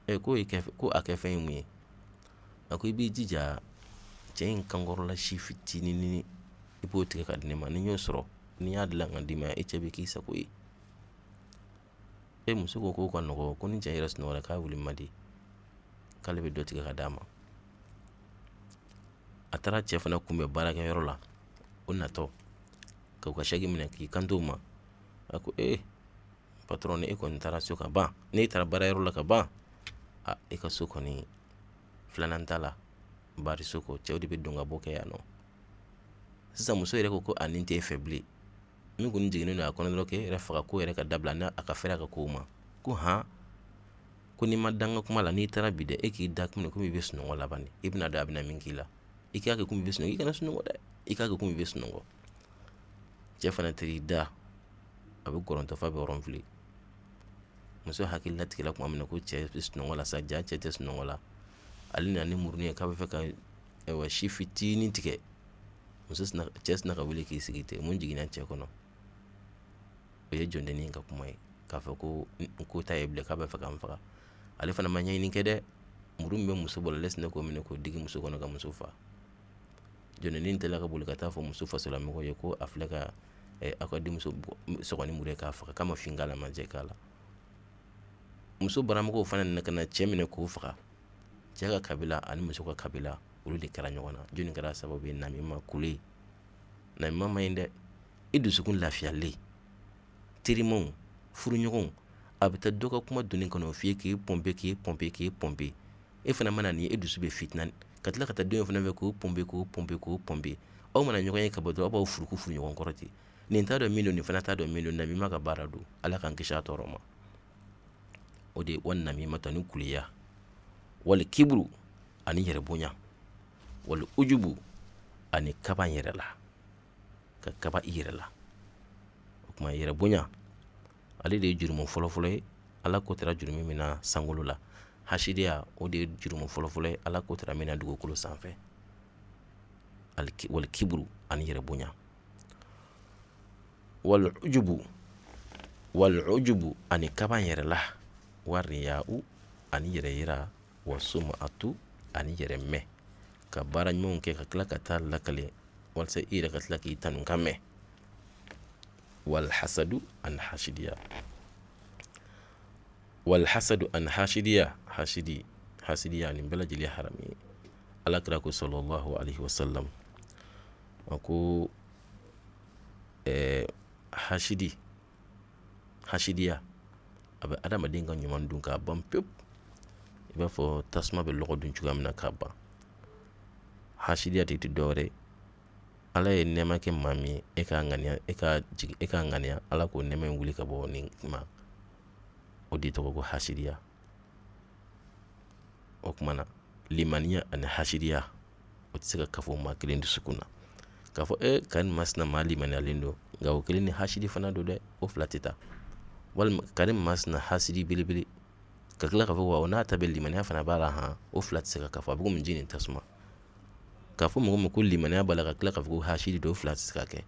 Speaker 2: Ɛ, ko ko a kɛfɛn ye mun ye? A ko i b'i jija cɛ in kankɔrɔla si fitinin, i b'o tigɛ ka di ne ma. Ni n y'o sɔrɔ, n'i y'a dilan ka d'i ma, e cɛ bɛ k'i sago ye. E muso ko k'o ka nɔgɔ, ko ni cɛ yɛrɛ sunɔgɔra k'a wuli man di, k'ale bɛ dɔ tigɛ ka d'a ma. A taara cɛ fana kunbɛn baarakɛyɔrɔ la, o natɔ k'u ka sɛki minɛ k'i kanto o ma. A ko ee patɔrɔn, ni e kɔni taara so ka ban, n'e taara baarayɔrɔ la ka ban, a e ka so kɔni filanan t'a la, bari so kɔ cɛw de bɛ don ka bɔ kɛ yan nɔ. Sisan muso yɛrɛ ko ko a nin t'e fɛ bilen, min kɔni jiginnen don a kɔnɔ dɔrɔn k'e yɛrɛ faga ko yɛrɛ ka dabila n'a a ka fɛrɛ a ka kow ma. Ko han, ko n'i ma da n ka kuma la, n'i taara bi dɛ, e k'i da komi i bɛ sunɔgɔ laban, i bɛna dɔn a bɛna min k'i la. I k'a kɛ komi i bɛ sunɔgɔ, i kana sunɔgɔ dɛ, i k'a kɛ komi i bɛ sunɔgɔ. Cɛ fana taar'i da, a bɛ gɔrɔntɔ f'a bɛ ronfler. Muso hakili latigɛla tuma min na ko cɛ bɛ sunɔgɔ la sa, ja cɛ tɛ sunɔgɔ la. Ale nana ni murunin ye k'a bɛ fɛ ka ayiwa si fitinin tigɛ. Muso sina, cɛ sina ka wuli k'i sigi ten. Mun jiginna cɛ kɔnɔ? O ye jɔndennin ka kuma ye k'a fɔ ko n ko t'a ye bilen, k'a bɛ fɛ ka n faga. Ale fana ma ɲɛɲini kɛ dɛ, muru min bɛ muso bolo, ale sina k'o minɛ k'o digi muso kɔnɔ ka muso fa. Jɔndennin tɛla ka boli ka taa fɔ muso fasolamɔgɔw ye ko a filɛ ka aw ka denmuso sɔgɔ ni muru ye k'a faga, k'a ma fin k'a la, ma jɛ k'a la. Muso baramɔgɔw fana nana ka na cɛ minɛ k'o faga. Cɛ ka kabila ani muso ka kabila, olu de kɛra ɲɔgɔn na. Jɔnni kɛra sababu ye? Namima, kule. Namima man ɲi dɛ. I dusukun lafiyalen, terimaw, furuɲɔgɔnw, a bɛ taa dɔ ka kuma donni ka n'o f'i ye, k'i pɔnpe, k'i pɔnpe, k'i pɔnpe. E fana mana nin, e dusu bɛ fitina, ka tila ka taa den fana fɛ k'o pɔnpe, k'o pɔnpe, k'o pɔnpe. Aw mana ɲɔgɔn ye ka bɔ dɔrɔn, aw b'aw furuku furu ɲɔgɔn kɔrɔ ten. Nin t'a dɔn min don, nin fana t'a dɔn min don. Namima ka baara don. Ala k'an kisi a tɔɔrɔ ma. O de ye wa namima ta ni kuleya, wali kiburu ani yɛrɛ bonya, wali ujubu ani kaba yɛrɛ la, ka kaba i yɛrɛ la. O tuma yɛrɛ bonya, ale de ye jurumu fɔlɔfɔlɔ ye Ala ko tara jurumu min na sankolo la. Hasidiya, o de ye jurumu fɔlɔfɔlɔ ye Ala ko tara min na dugukolo sanfɛ. Wali kiburu ani yɛrɛ bonya, wal ujubu, wal ujubu ani kaba yɛrɛ la, wariya'u ani yɛrɛ yira, wa sum'atu ani yɛrɛ mɛn, ka baara ɲumanw kɛ ka tila ka taa lakale walasa i yɛrɛ ka tila k'i tanu ka mɛn. Walhasadu ani hasidiya, walhasadu ani hasidiya, hasidi, hasidiya, nin bɛɛ lajɛlen haramu ye. Ala kira ko sallallahu alaihi wasallam, a ko hasidi, hasidiya a bɛ adamaden ka ɲuman dun k'a ban pewu, i b'a fɔ tasuma bɛ lɔgɔ dun cogoya min na k'a ban. Hasidiya tɛ dɔwɛrɛ ye, Ala ye nɛɛma kɛ maa min ye, e k'a ŋaniya, e k'a jigin, e k'a ŋaniya Ala k'o nɛɛma in wuli ka bɔ nin ma, o de tɔgɔ ko hasidiya. O tuma na limaniya ani hasidiya o tɛ se ka kafo maa kelen dusukun na k'a fɔ kari masina maa limaniyalen don, nka o kelen ni hasidi fana don dɛ, o fila tɛ taa. Walima kari masina hasidi belebele, ka tila k'a fɔ wa o n'a ta bɛɛ limaniya fana b'a la, han, o fila tɛ se ka kafo. A bɛ komi ji ni tasuma. K'a fɔ mɔgɔ ma ko limaniya b'a la ka tila k'a fɔ ko hasidi don, o fila tɛ se ka kɛ.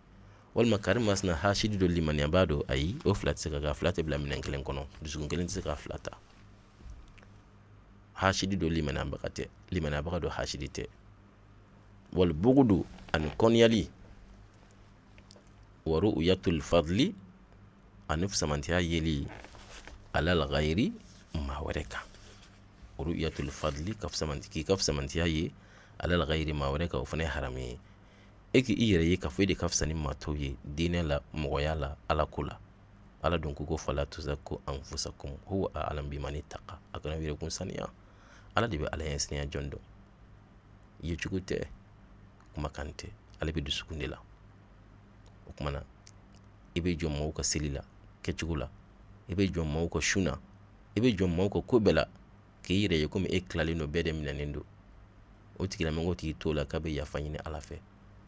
Speaker 2: Walima kari masina hasidi don, limaniyabaa don, ayi, o fila tɛ se ka kɛ. A fila tɛ bila minɛn kelen kɔnɔ, dusukun kelen tɛ se k'a fila ta. Hasidi don, limaniyabaga tɛ, limaniyabaga don, hasidi tɛ. Wal bugudu ani kɔniyali, wa ru'yatul fadli ani fisamantiya yeli alal ghayri maa wɛrɛ kan. Ru'yatul fadli ka fisamanti, k'i ka fisamantiya ye alal ghayri maa wɛrɛ kan, o fana ye haramu ye. E k'i yɛrɛ ye k'a fɔ e de ka fisa ni maa tɔw ye diinɛ la, mɔgɔya la, ala ko la. Ala dun ko ko fala tuzaku anfusakum huwa a'lam biman ittaqa. A kana yɛrɛ kun saniya, Ala de bɛ Ala ɲɛ saniya jɔn dɔn. Yecogo tɛ, kumakan tɛ, ale bɛ dusukun de la. O tuma na i bɛ jɔ maaw ka seli la kɛcogo la, i bɛ jɔ maaw ka sun na, i bɛ jɔ maaw ka ko bɛɛ la, k'i yɛrɛ ye komi e tilalen don, bɛɛ de minɛnen don. O tigilamɔgɔ t'i to la k'a bɛ yafa ɲini Ala fɛ,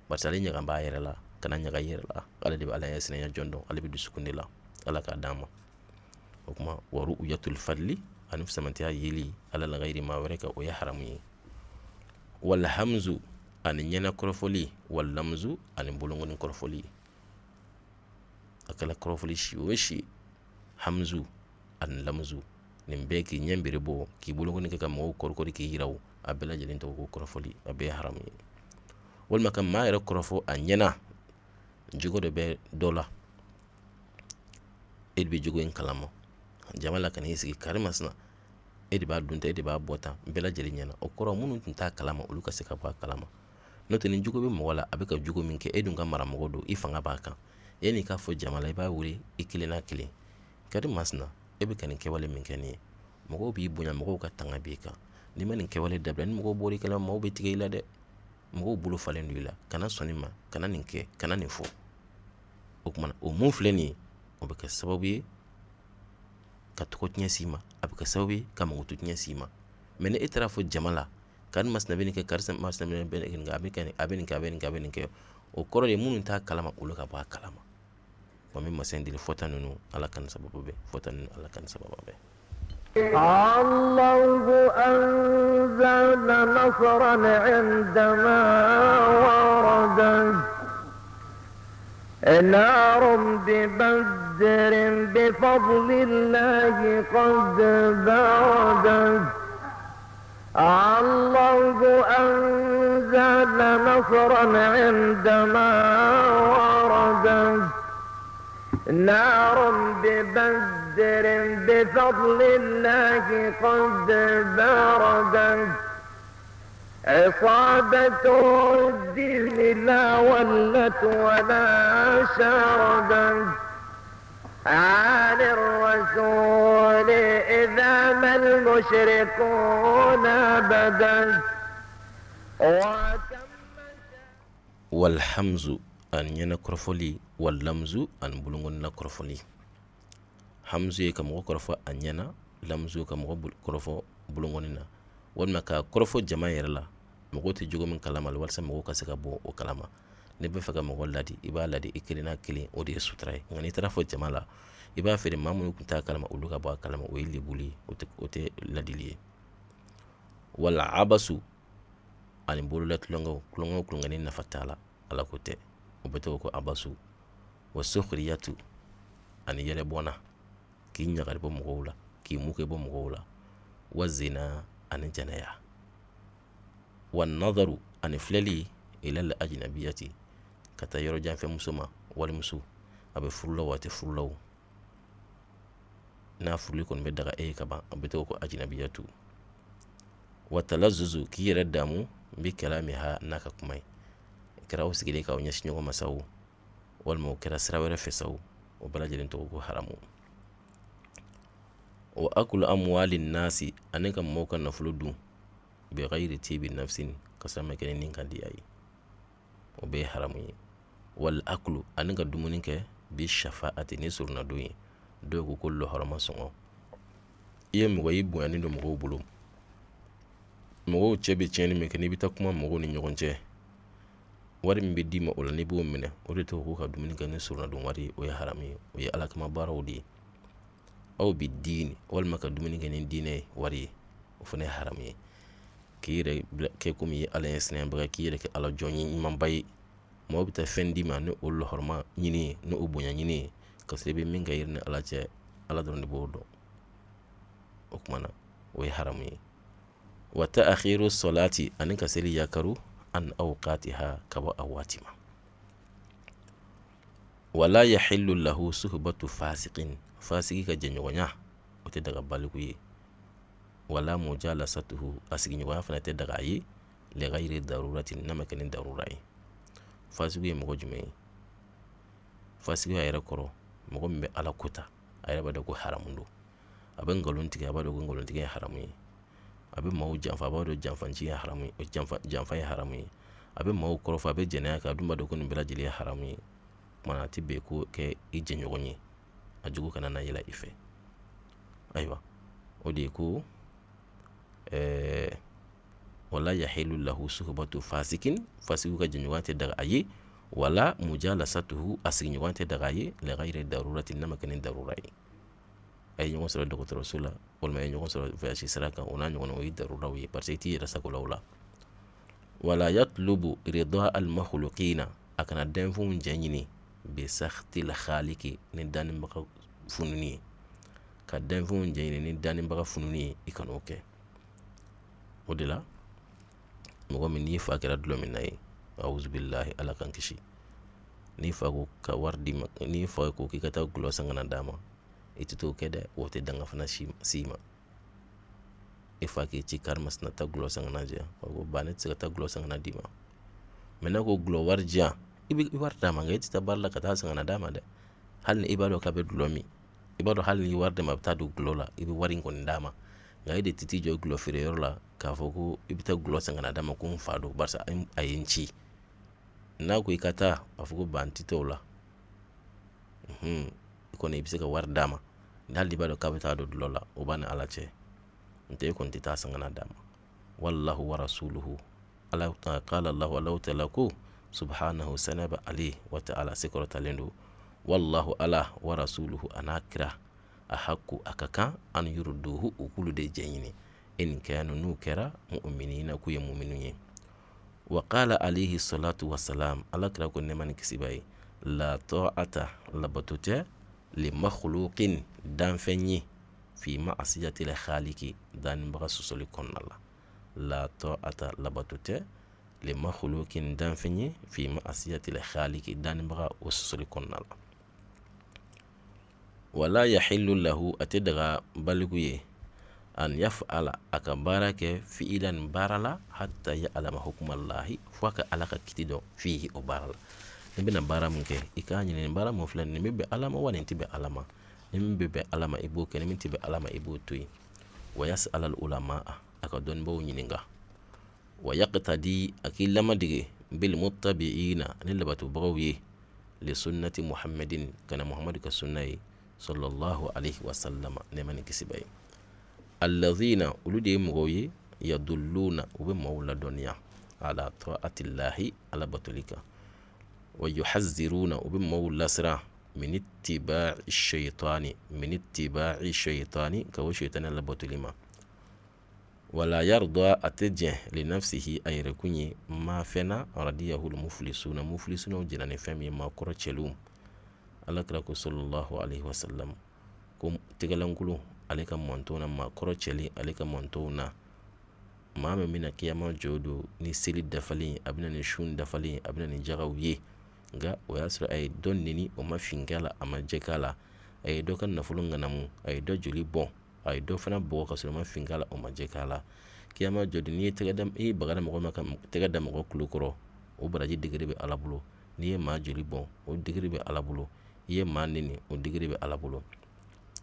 Speaker 2: barisa ale ɲaga b'a yɛrɛ la. Kana ɲaga i yɛrɛ la, ale de bɛ Ala ɲɛ sinanya jɔn dɔn, ale bɛ dusukun de la. Ala k'a d'an ma. O tuma wa ru'yatul fadli ani fisamantiya yeli alal ghayri maa wɛrɛ kan, o ye haramu ye. Wal hamzu ani ɲɛna kɔrɔfɔli, wal lamzu ani bolonkɔni kɔrɔfɔli. A kɛla kɔrɔfɔli si o si, hamzu ani lamzu, nin bɛɛ k'i ɲɛ bere bɔ, k'i bolonkɔni kɛ ka mɔgɔw kɔrɔkɔri k'i yira, o a bɛɛ lajɛlen tɔgɔ ko kɔrɔfɔli, a bɛɛ ye haramu ye. Walima ka maa yɛrɛ kɔrɔfɔ a ɲɛna, jogo dɔ bɛ dɔ la, e de bɛ jogo in kalama, jama la ka n'i sigi kari masina, e de b'a dun tan, e de b'a bɔ tan, bɛɛ lajɛlen ɲɛna. O kɔrɔ minnu tun t'a kalama, olu ka se ka bɔ a kalama. N'o tɛ ni jogo bɛ mɔgɔ la, a bɛ ka jogo min kɛ, e dun ka maramɔgɔ don, i fanga b'a kan, yanni i k'a fɔ jama la, i b'a wele i kelen n'a kelen, kari masina, e bɛ ka nin kɛwale min kɛ nin ye, mɔgɔw b'i bonya, mɔgɔw ka tanga b'i kan. N'i ma nin kɛwale dabila, ni mɔgɔw bɔra i kalama, mɔgɔw bɛ tigɛ i la dɛ, mɔgɔw bolo falen don i la, kana sɔn nin ma, kana nin kɛ, kana nin fɔ. O tuma na o mun filɛ nin ye, o bɛ kɛ sababu ye ka tɔgɔ tiɲɛ s'i ma, a bɛ kɛ sababu ye ka mankutu tiɲɛ s'i ma. Mɛ ni e taara fɔ jama la, kari masina bɛ nin kɛ, karisa masina bɛ nin kɛ, a bɛ nin kɛ, a bɛ nin kɛ, a bɛ nin kɛ, a bɛ nin kɛ, o kɔrɔ de ye minnu t'a kalama, olu ka bɔ a kalama. Wa n bɛ masa in deli fɔta ninnu, Ala ka nin sababu bɛn, fɔta ninnu, Ala ka nin sababu bɛn.
Speaker 1: الله أنزل نصرا عندما وردت نار ببدر بفضل الله قد بردت. الله أنزل نصرا عندما وردت نار ببدر بفضل الله قد بردت. عصابة الدين لا ولت ولا شردت عن الرسول إذا ما المشركون بدت.
Speaker 2: والحمز ani ɲɛna kɔrɔfɔli, walamzu ani bolonkɔnina kɔrɔfɔli. Hamzu ye ka mɔgɔ kɔrɔfɔ a ɲɛna, lamzu ka mɔgɔ kɔrɔfɔ bolonkɔni na, walima ka kɔrɔfɔ jama yɛrɛ la, mɔgɔw tɛ jogo min kalama, walasa mɔgɔw ka se ka bɔ o kalama. N'i b'a fɛ ka mɔgɔ ladi, i b'a ladi i kelen n'a kelen, o de ye sutura ye. Nka n'i taara fɔ jama la, i b'a feere maa minnu tun t'a kalama, olu ka bɔ a kalama, o ye lebuli ye, o tɛ ladili ye. Wala abasu ani bolola tulonkɛw, tulonkɛ o tulonkɛ ni nafa t'a la, ala ko tɛ, o bɛ tɔgɔ ko abasu. Wa sukhriyatu ani yɛlɛbɔnna, k'i ɲagari bɔ mɔgɔw la, k'i muke bɔ mɔgɔw la. Wa zina ani jɛnɛya. Wa nadaru ani filɛli ilal ajnabiyati, ka taa yɔrɔ janfɛ muso ma, walimuso. A bɛ furu la o, a tɛ furu la o, n'a furuli kɔni bɛ daga e ye ka ban, a bɛ tɔgɔ ko ajinabiyatu. Wa talazuzu, k'i yɛrɛ damu bi kalamiha, n'a ka kuma ye, kɛra aw sigilen k'aw ɲɛsin ɲɔgɔn ma sa o, walima o kɛra sira wɛrɛ fɛ sa o, o bɛɛ lajɛlen tɔgɔ ko haramu. Wa akulu amwali nasi, ani ka mɔgɔw ka nafolo dun, bi ghayri tibi nafsin, ka sɔrɔ a ma kɛ ni nin kan diya ye, o bɛɛ ye haramu ye. Wal akulu, ani ka dumuni kɛ bi shafaati, ni soronadon ye. Dɔw ko ko lɔhɔrɔma sɔngɔ. I ye mɔgɔ, i bonyanen don mɔgɔw bolo, mɔgɔw cɛ bɛ tiɲɛni min kɛ, n'i bɛ taa kuma mɔgɔw ni ɲɔgɔn cɛ, wari min bɛ d'i ma o la, n'i b'o minɛ, o de tɔgɔ ko ka dumuni kɛ ni soronadon wari ye. O ye haramu ye, o ye Ala kama baaraw de ye. Aw bi diini, walima ka dumuni kɛ ni diinɛ ye wari ye, o fana ye haramu ye. K'i yɛrɛ kɛ komi i ye Ala ɲɛ sinanyabaga, k'i yɛrɛ kɛ Ala jɔn ye ɲumanba ye, mɔgɔw bɛ taa fɛn d'i ma ni o lɔhɔrɔma ɲini ye, ni o bonya ɲini ye, ka sɔrɔ i bɛ min kɛ i yɛrɛ ni Ala cɛ, Ala dɔrɔn de b'o dɔn. O tuma na o ye haramu ye. Wa ta'khiru salati, ani ka seli yakaru, an awqatiha, ka bɔ a waati ma. Wala yahillu lahu suhbatu fasiqin, fasiki ka jɛɲɔgɔnya o tɛ daga baliku ye. Wala mujalasatuhu, a sigiɲɔgɔnya fana tɛ daga a ye, li ghayri daruratin, n'a ma kɛ ni darura ye. Fasiki ye mɔgɔ jumɛn ye? Fasikiya yɛrɛ kɔrɔ, mɔgɔ min bɛ Ala kota, a yɛrɛ b'a dɔn ko haramu don. A bɛ nkalon tigɛ, a b'a dɔn ko nkalon tigɛ ye haramu ye. A bɛ maaw janfa, a b'a dɔn janfanci ye haramu ye, janfa ye haramu ye. A bɛ maaw kɔrɔfɔ, a bɛ jɛnɛya kɛ, a dun b'a dɔn ko nin bɛɛ lajɛlen ye haramu ye. O tuma na a tɛ bɛn k'o kɛ i jɛɲɔgɔn ye, a jogo kana na yɛlɛ i fɛ. Ayiwa, o de ye ko wala yahilu lahu suhbatu fasikin, fasiku ka jɛɲɔgɔnya tɛ daga a ye. Wala mujalasatuhu, a sigiɲɔgɔnya tɛ daga a ye, li ghayri daruratin, n'a ma kɛ ni darura ye. A ye ɲɔgɔn sɔrɔ dɔgɔtɔrɔso la, walima a ye ɲɔgɔn sɔrɔ voyage sira kan, o n'a ɲɔgɔnna, o ye daruraw ye, parce que i t'i yɛrɛ sago la o la. Wala yatlubu rida al makhluqina, a kana danfɛnw jɛ ɲini, bi sakhtil khaliki, ni dannibaga fununi ye. Ka danfɛnw jɛ ɲini ni dannibaga fununi ye, i kan'o kɛ. O de la mɔgɔ min n'i fa kɛra dulɔ minna ye, awuzubilahi, Ala k'an kisi, n'i fa ko ka wari d'i ma, n'i fa ko k'i ka taa gulɔ san ka na d'a ma, i tɛ t'o kɛ dɛ, o tɛ danga fana s'i ma. I fa k'i ci karimasina, taa gulɔ san ka na di yan, a ko ba ne tɛ se ka taa gulɔ san ka na d'i ma. Mɛ n'a ko gulɔ wari di yan, i bɛ wari d'a ma, nka i tɛ taa baara la ka taa san ka na d'a ma dɛ. Hali ni i b'a dɔn k'a bɛ gulɔ min, i b'a dɔn hali n'i wari d'a ma a bɛ taa don gulɔ la, i bɛ wari in kɔni d'a ma, nka e de tɛ t'i jɔ gulɔ feere yɔrɔ la k'a fɔ ko i bɛ taa gulɔ san ka na d'a ma ko n fa don, barisa a ye n ci. N'a ko i ka taa, a fɔ ko ba n tɛ taa o la. I kɔni i bɛ se ka wari d'a ma, hali i b'a dɔn k'a bɛ taa don dulɔ la, o b'a ni Ala cɛ, n tɛ e kɔni tɛ taa san ka na d'a ma. Wallahu wa rasuluhu, Ala ta qala Allahu, Allahu ta'ala ko subhanahu, sanaba ale wa ta'ala, se kɔrɔtalen don. Wallahu, Ala, wa rasuluhu, a n'a kira, a haku, a ka kan, an yurduhu, u k'olu de jɛ ɲini, in kanu, n'u kɛra, mu'minina, k'u ye muminu ye. Wa qala alayhi salatu wassalam, Ala kira ko nɛɛma ni kisi b'a ye, la ta'ata, labato tɛ, li makhluqin, danfɛn ye, fi ma'asiyatil khaliki, dannibaga sɔsɔli kɔnɔna la. La ta'ata, labato tɛ, li makhluqin, danfɛn ye, fi ma'asiyatil khaliki, dannibaga o sɔsɔli kɔnɔna la. Wala yahillu lahu, a tɛ daga baliku ye, an yaf'ala, a ka baara kɛ, fi'ilan, baara la, hatta ya'lama hukmallahi, fo a ka Ala ka kiti dɔn, fihi, o baara la. N'i bɛna baara mun kɛ, i k'a ɲini nin baara mun filɛ nin bɛ bɛn Ala ma wa nin tɛ bɛn Ala ma. Ni min bɛ bɛn Ala ma, i b'o kɛ, ni min tɛ bɛn Ala ma, i b'o to yen. Wa yas'alal ulama, a ka dɔnnibaaw ɲininka. Wa yaqtadi, a k'i lamadege, bil muttabi'ina, ni labatobagaw ye, li sunnati muhammadin, kana Muhammadu ka sunna ye, sallallahu alaihi wa sallama, nɛɛma ni kisi b'a ye. Alladhina, olu de ye mɔgɔw ye, yadulluna, u bɛ maaw ladɔnniya, ala ta'atillahi, Ala batoli kan. Wa yuhazziruna, u bɛ maaw lasiran, min ittiba'i shaytani, min ittiba'i shaytani, ka bɔ shaytani labatoli ma. Wala yarda, a tɛ jɛn, li nafsihi, a yɛrɛkun ye, ma fɛn na, radiyahul muflisuna, muflisunaw jɛnna ni fɛn min ye, maa kɔrɔ cɛlenw. Ala kira ko sallallahu alaihi wasallam ko tɛgɛlankolon ale ka mantɔn na, maa kɔrɔ cɛlen ale ka mantɔnw na, maa min bɛna kiyama jɔ don ni seli dafalen, a bɛna ni sun dafalen, a bɛna ni jagaw ye. Nka o y'a sɔrɔ a ye dɔ neni, o ma fin k'a la, a ma jɛ k'a la. A ye dɔ ka nafolo ŋanamu, a ye dɔ joli bɔn, a ye dɔ fana bugɔ ka sɔrɔ o ma fin k'a la, o ma jɛ k'a la. Kiyama jɔ don, n'i ye tɛgɛ da, i bagara mɔgɔ ma ka tɛgɛ da mɔgɔ tulo kɔrɔ, o baraji degré bɛ Ala bolo. N'i ye maa joli bɔn, o degré bɛ Ala bolo. I ye maa neni, o degré bɛ Ala bolo.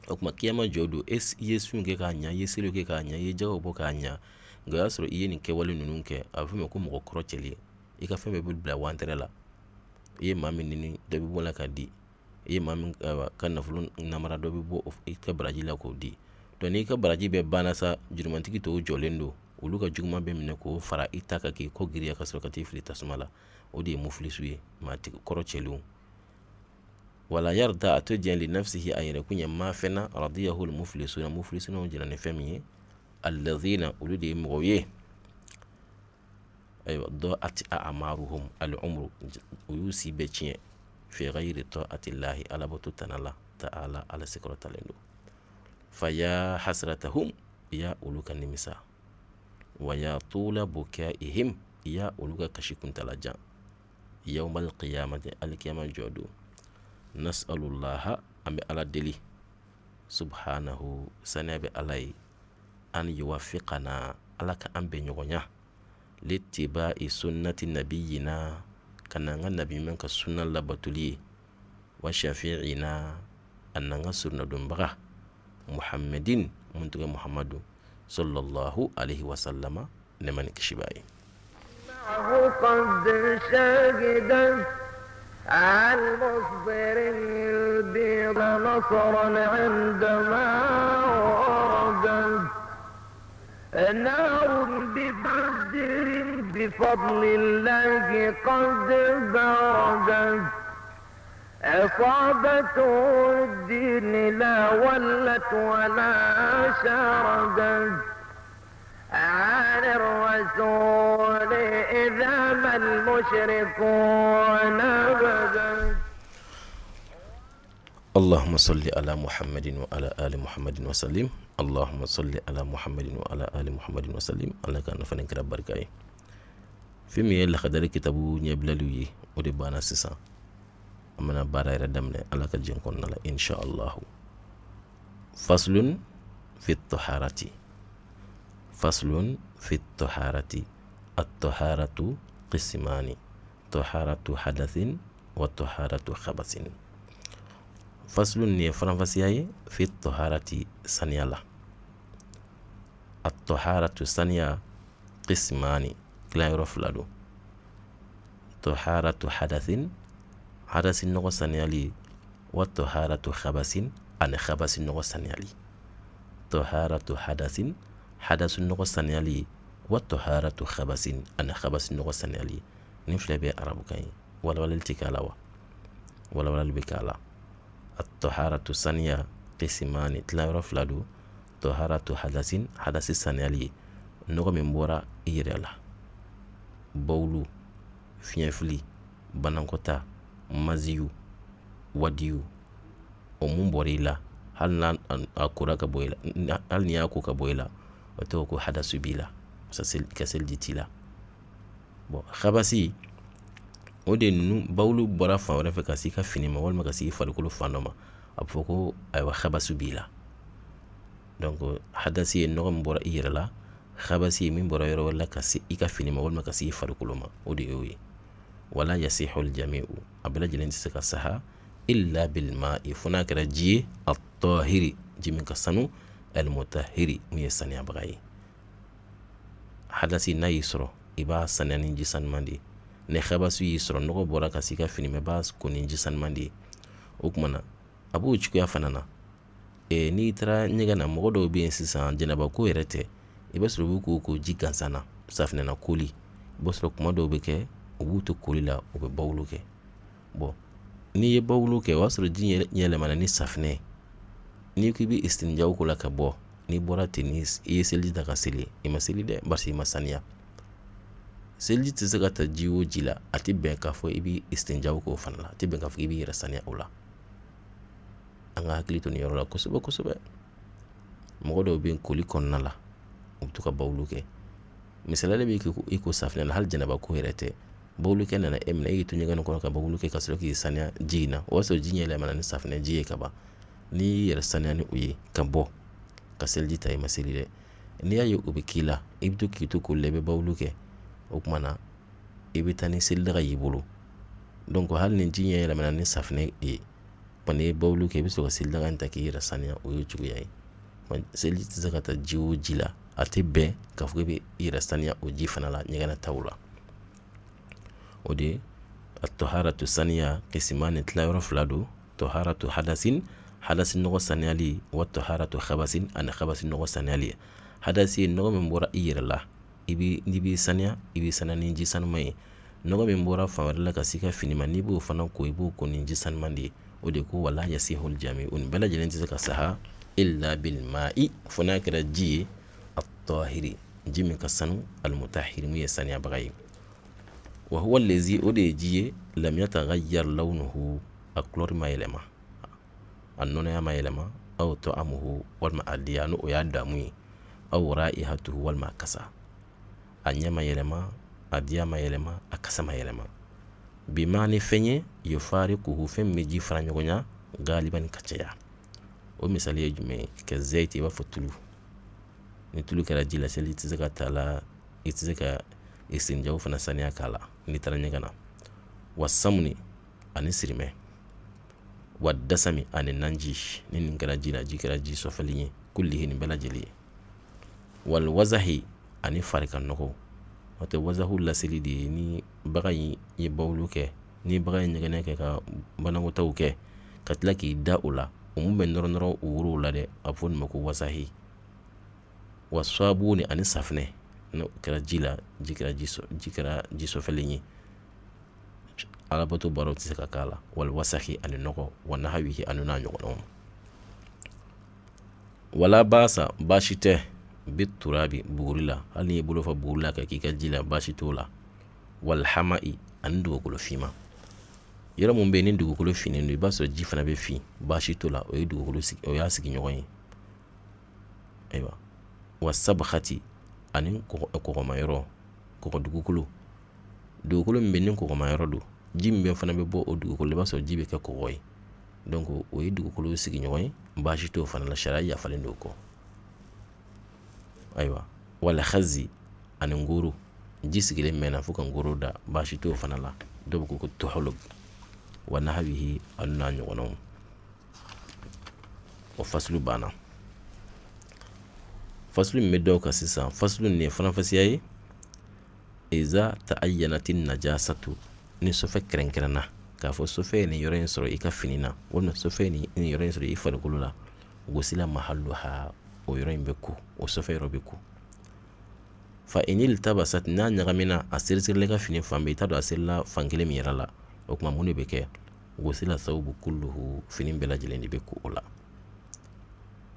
Speaker 2: O tuma kiyama jɔ don, e i ye sun kɛ k'a ɲa, i ye seliw kɛ k'a ɲa, i ye jakaw bɔ k'a ɲa, nka o y'a sɔrɔ i ye nin kɛwale ninnu kɛ, a bɛ fɔ o ma ko mɔgɔ kɔrɔ cɛli. I ka fɛn bɛɛ bɛ bila wantɛrɛ la. I ye maa min neni, dɔ bɛ bɔ la ka di. I ye maa min ka nafolo namara, dɔ bɛ bɔ i ka baraji la k'o di. Donc n'i ka baraji bɛɛ banna sa, jurumantigi tɔw jɔlen don, olu ka juguman bɛɛ minɛ k'o fara i ta kan k'i kɔ giriya ka sɔrɔ ka t'i fili tasuma la. O de ye mufilisu ye, maa tigi kɔrɔ cɛlenw. Wala yarda, a tɛ jɛn, li nafsihi, a yɛrɛ kun ye, ma fɛn na, radiyahul mufilisuna, mufilisunaw jɛnna ni fɛn min ye, alladhina, olu de ye mɔgɔw ye, ayiwa, da'at a'maruhum al umru, u y'u si bɛɛ tiɲɛ, fi ghayri ta'atillahi, ala bato tana la, ta'ala, ala sekɔrɔtalen don. Fa ya hasratahum, ya olu ka nimisa, wa ya tula bukaihim, ya olu ka kasi kuntala jan, yawmal qiyamati, alikiyama jɔ don. Nas'alullaha, an bɛ ala deli, subhanahu, saniya bɛ ala ye, an yuwafiqana, ala ka an bɛn ɲɔgɔnya, littiba'i sunnati nabiyina, ka n'an ka nabi ɲuman ka sunna labatoli ye, wa shafi'ina, a n'an ka surunadonbaga muhammadin, mun tɔgɔ muhammadu sallallahu alaihi wasallama, nɛɛma ni kisi b'a ye.
Speaker 1: عصابة الدين لا ولت ولا شردت عن الرسول إذا ما المشركون بدت.
Speaker 2: اللهم صل على محمد وعلى آل محمد وسلم. اللهم صل على محمد وعلى آل محمد وسلم. Ala ka nafa ni kira barika ye. Fɛn min ye lakadari kitabu ɲɛbilaliw ye, o de banna sisan. An bɛna baara yɛrɛ daminɛ Ala ka jɛn kɔnɔna la, insha Allahu. Faslun fi taharati. Faslun fi taharati. At-taharatu qismani. Taharatu hadathin wa taharatu khabasin. Faslun nin ye faranfasiya ye, fi taharati, saniya la. At-taharatu, saniya, qismani, tilayɔrɔ fila don. Taharatu hadathin, hadasi nɔgɔ saniyali, wa taharatu khabasin, ani khabasi nɔgɔ saniyali. Taharatu hadathin, hadasi nɔgɔ saniyali, wa taharatu khabasin, ani khabasi nɔgɔ saniyali. Nin fila bɛ arabukan ye. Walawalali tɛ k'a la wa? Walawalali bɛ k'a la. At-taharatu, saniya, qismani, tilayɔrɔ fila don. Taharatu hadasin, hadasi saniyali ye, nɔgɔ min bɔra i yɛrɛ la, bawulu, fiɲɛfili, banankɔta, maziyu, wadiyu, o mun bɔra i la, hali n'a a kora ka bɔ i la, hali n'i y'a ko ka bɔ i la, o tɔgɔ ko hadasu b'i la, ka seliji t'i la. Bon, habasi, o de ninnu bawulu bɔra fan wɛrɛ fɛ ka se i ka fini ma walima ka se i farikolo fan dɔ ma, a bɛ fɔ ko ayiwa habasu b'i la. Donc hadasi ye nɔgɔ min bɔra i yɛrɛ la, habasi ye min bɔra yɔrɔ wɛrɛ la ka se i ka fini ma walima ka se i farikolo ma, o de y'o ye. Wala yasihul jami'u, a bɛɛ lajɛlen tɛ se ka saha, illa bil ma'i, fo n'a kɛra ji ye, at-tahiri, ji min ka sanu, al-mutahhiri, min ye saniyabaga ye. Hadasi n'a y'i sɔrɔ, i b'a saniya ni ji sanuman de ye. Ni habasu y'i sɔrɔ, nɔgɔ bɔra ka se i ka fini ma, i b'a ko ni ji sanuman de ye. O tuma na a b'o cogoya fana na. N'i taara ɲɛgɛn na, mɔgɔ dɔw bɛ yen sisan, jɛnɛba ko yɛrɛ tɛ, i b'a sɔrɔ u b'u ko ko ji gansan na, safinɛ na koli. I b'a sɔrɔ kuma dɔw bɛ kɛ, u b'u to koli la, u bɛ bawulu kɛ. Bon, n'i ye bawulu kɛ, o y'a sɔrɔ ji yɛlɛmana ni safinɛ ye. N'i ko i bɛ istinjaw ko la ka bɔ, n'i bɔra ten, ni i ye seliji ta ka seli, i ma seli dɛ, barisa i ma saniya. Seliji tɛ se ka ta ji o ji la, a tɛ bɛn k'a fɔ i bɛ istinjaw k'o fana la, a tɛ bɛn k'a fɔ i b'i yɛrɛ saniya o la. An ka hakili to nin yɔrɔ la kosɛbɛ kosɛbɛ. Mɔgɔ dɔw bɛ yen koli kɔnɔna la, u bɛ to ka bawulu kɛ. Misaliya bɛ i ko safinɛ la, hali jɛnɛba ko yɛrɛ tɛ. Bawulikɛ nana e minɛ, e y'i to ɲɛgɛn kɔnɔ ka bawuli kɛ ka sɔrɔ k'i saniya ji in na, o y'a sɔrɔ ji yɛlɛmana ni safinɛ ji ye ka ban. N'i y'i yɛrɛ saniya ni o ye ka bɔ ka seliji ta, i ma seli dɛ. N'i y'a ye o bɛ k'i la, i bɛ to k'i to koli la, i bɛ bawuli kɛ, o tuma na i bɛ taa ni selidaga y'i bolo. Donc hali ni ji ɲɛ yɛlɛmana ni safinɛ ye, kɔni i ye bawuli kɛ, i bɛ sɔrɔ ka selidaga in ta k'i yɛrɛ saniya, o ye cogoya ye. Seliji tɛ se ka ta ji o ji la, a tɛ bɛn k'a fɔ k'i bɛ i yɛrɛ saniya o ji fana la ɲɛgɛnataw la. O de ye at-taharatu saniya kisimani tilayɔrɔ fila don, taharatu hadasin, hadasi nɔgɔ saniyali, wa taharatu khabasin, ani khabasi nɔgɔ saniyali. Hadasi ye nɔgɔ min bɔra i yɛrɛ la, n'i b'i saniya, i b'i saniya ni ji sanuman ye. Nɔgɔ min bɔra fan wɛrɛ la ka s'i ka fini ma, n'i b'o fana ko, i b'o ko ni ji sanuman de ye. O de ko wala yasihul jami, o nin bɛɛ lajɛlen tɛ se ka saha illa bil ma'i, fo n'a kɛra ji ye, at-tahiri, ji min ka sanu, al-mutahhiri, min ye saniyabaga ye. Wa huwa allazi, o de ye ji ye, lam yataghayyar lawnuhu, a couleur ma yɛlɛma, a nɔnɔya ma yɛlɛma, aw ta'amuhu, walima a diya, n'o y'a damu ye, aw raihatuhu, walima a kasa, a ɲɛ ma yɛlɛma, a diya ma yɛlɛma, a kasa ma yɛlɛma. Bima ni fɛn ye, yufariquhu, fɛn min bɛ ji fara ɲɔgɔn ɲa, galiban ka caya. O misali ye jumɛn ye? Ka zayiti, i b'a fɔ tulu. Ni tulu kɛra ji la, seli tɛ se ka t'a la, i tɛ se ka i senjaw fana saniya k'a la n'i taara ɲɛgɛn na. Wa samuni, ani sirimɛ, wa dasami, ani nanji. Ni nin kɛra ji la, ji kɛra ji sɔfɛlen ye, kullihi, nin bɛɛ lajɛlen ye. Wal wazahi, ani farikan nɔgɔ. O tɛ wazahu laseli de ye. Ni bagan in ye bawulu kɛ, ni bagan ye ɲɛgɛnɛ kɛ ka banakɔtaw kɛ ka tila k'i da o la, o mun bɛ nɔrɔ nɔrɔ o worow la dɛ, a bɛ fɔ nin ma ko wazahi. Wa sabuni, ani safinɛ, n'o kɛra ji la, ji kɛra ji sɔfɛlen ye, alabato baaraw tɛ se ka k'a la. Wal wasahi, ani nɔgɔ, wa nahawihi, ani n'a ɲɔgɔnnaw. Wala baasa, baasi tɛ, bi turabi, buguri la, hali n'i y'i bolo fa buguri la ka k'i ka ji la, baasi t'o la. Wal hama'i, ani dugukolo finma. Yɔrɔ min bɛ yen ni dugukolo finnen don, i b'a sɔrɔ ji fana bɛ fin, baasi t'o la, o ye dugukolo sigi, o y'a sigiɲɔgɔn ye. Ayiwa, wa sabahati, ani kɔgɔma yɔrɔ, kɔgɔ dugukolo, dugukolo min bɛ ni kɔgɔma yɔrɔ don, ji min bɛ fana bɛ bɔ o dugukolo, i b'a sɔrɔ ji bɛ kɛ kɔgɔ ye. Donc o ye dugukolo sigiɲɔgɔn ye, baasi t'o fana la, sariya yafalen don o kɔ. Ayiwa, wal hazi, ani ngoro, ji sigilen mɛnna fo ka ngoro da, baasi t'o fana la, dɔw ko ko toholo, wa nahawihi, ani n'a ɲɔgɔnnaw. O fasulu banna. Fasulu min bɛ dɔw kan sisan, fasulu nin ye faranfasiya ye. Iza ta'ayyanati najasatu, ni sɔfɛ kɛrɛnkɛrɛnna k'a fɔ sɔfɛ ye nin yɔrɔ in sɔrɔ i ka fini na, walima sɔfɛ ye nin yɔrɔ in sɔrɔ i farikolo la, gusila mahalluha, o yɔrɔ in bɛ ko, o sɔfɛ yɔrɔ bɛ ko. Fa inil tabasat, n'a ɲagamina, a seriserila i ka fini fan bɛɛ, i t'a dɔn a serila fan kelen min yɛrɛ la, o tuma mun de bɛ kɛ? Gusila thawbu kulluhu, fini bɛɛ lajɛlen de bɛ ko o la.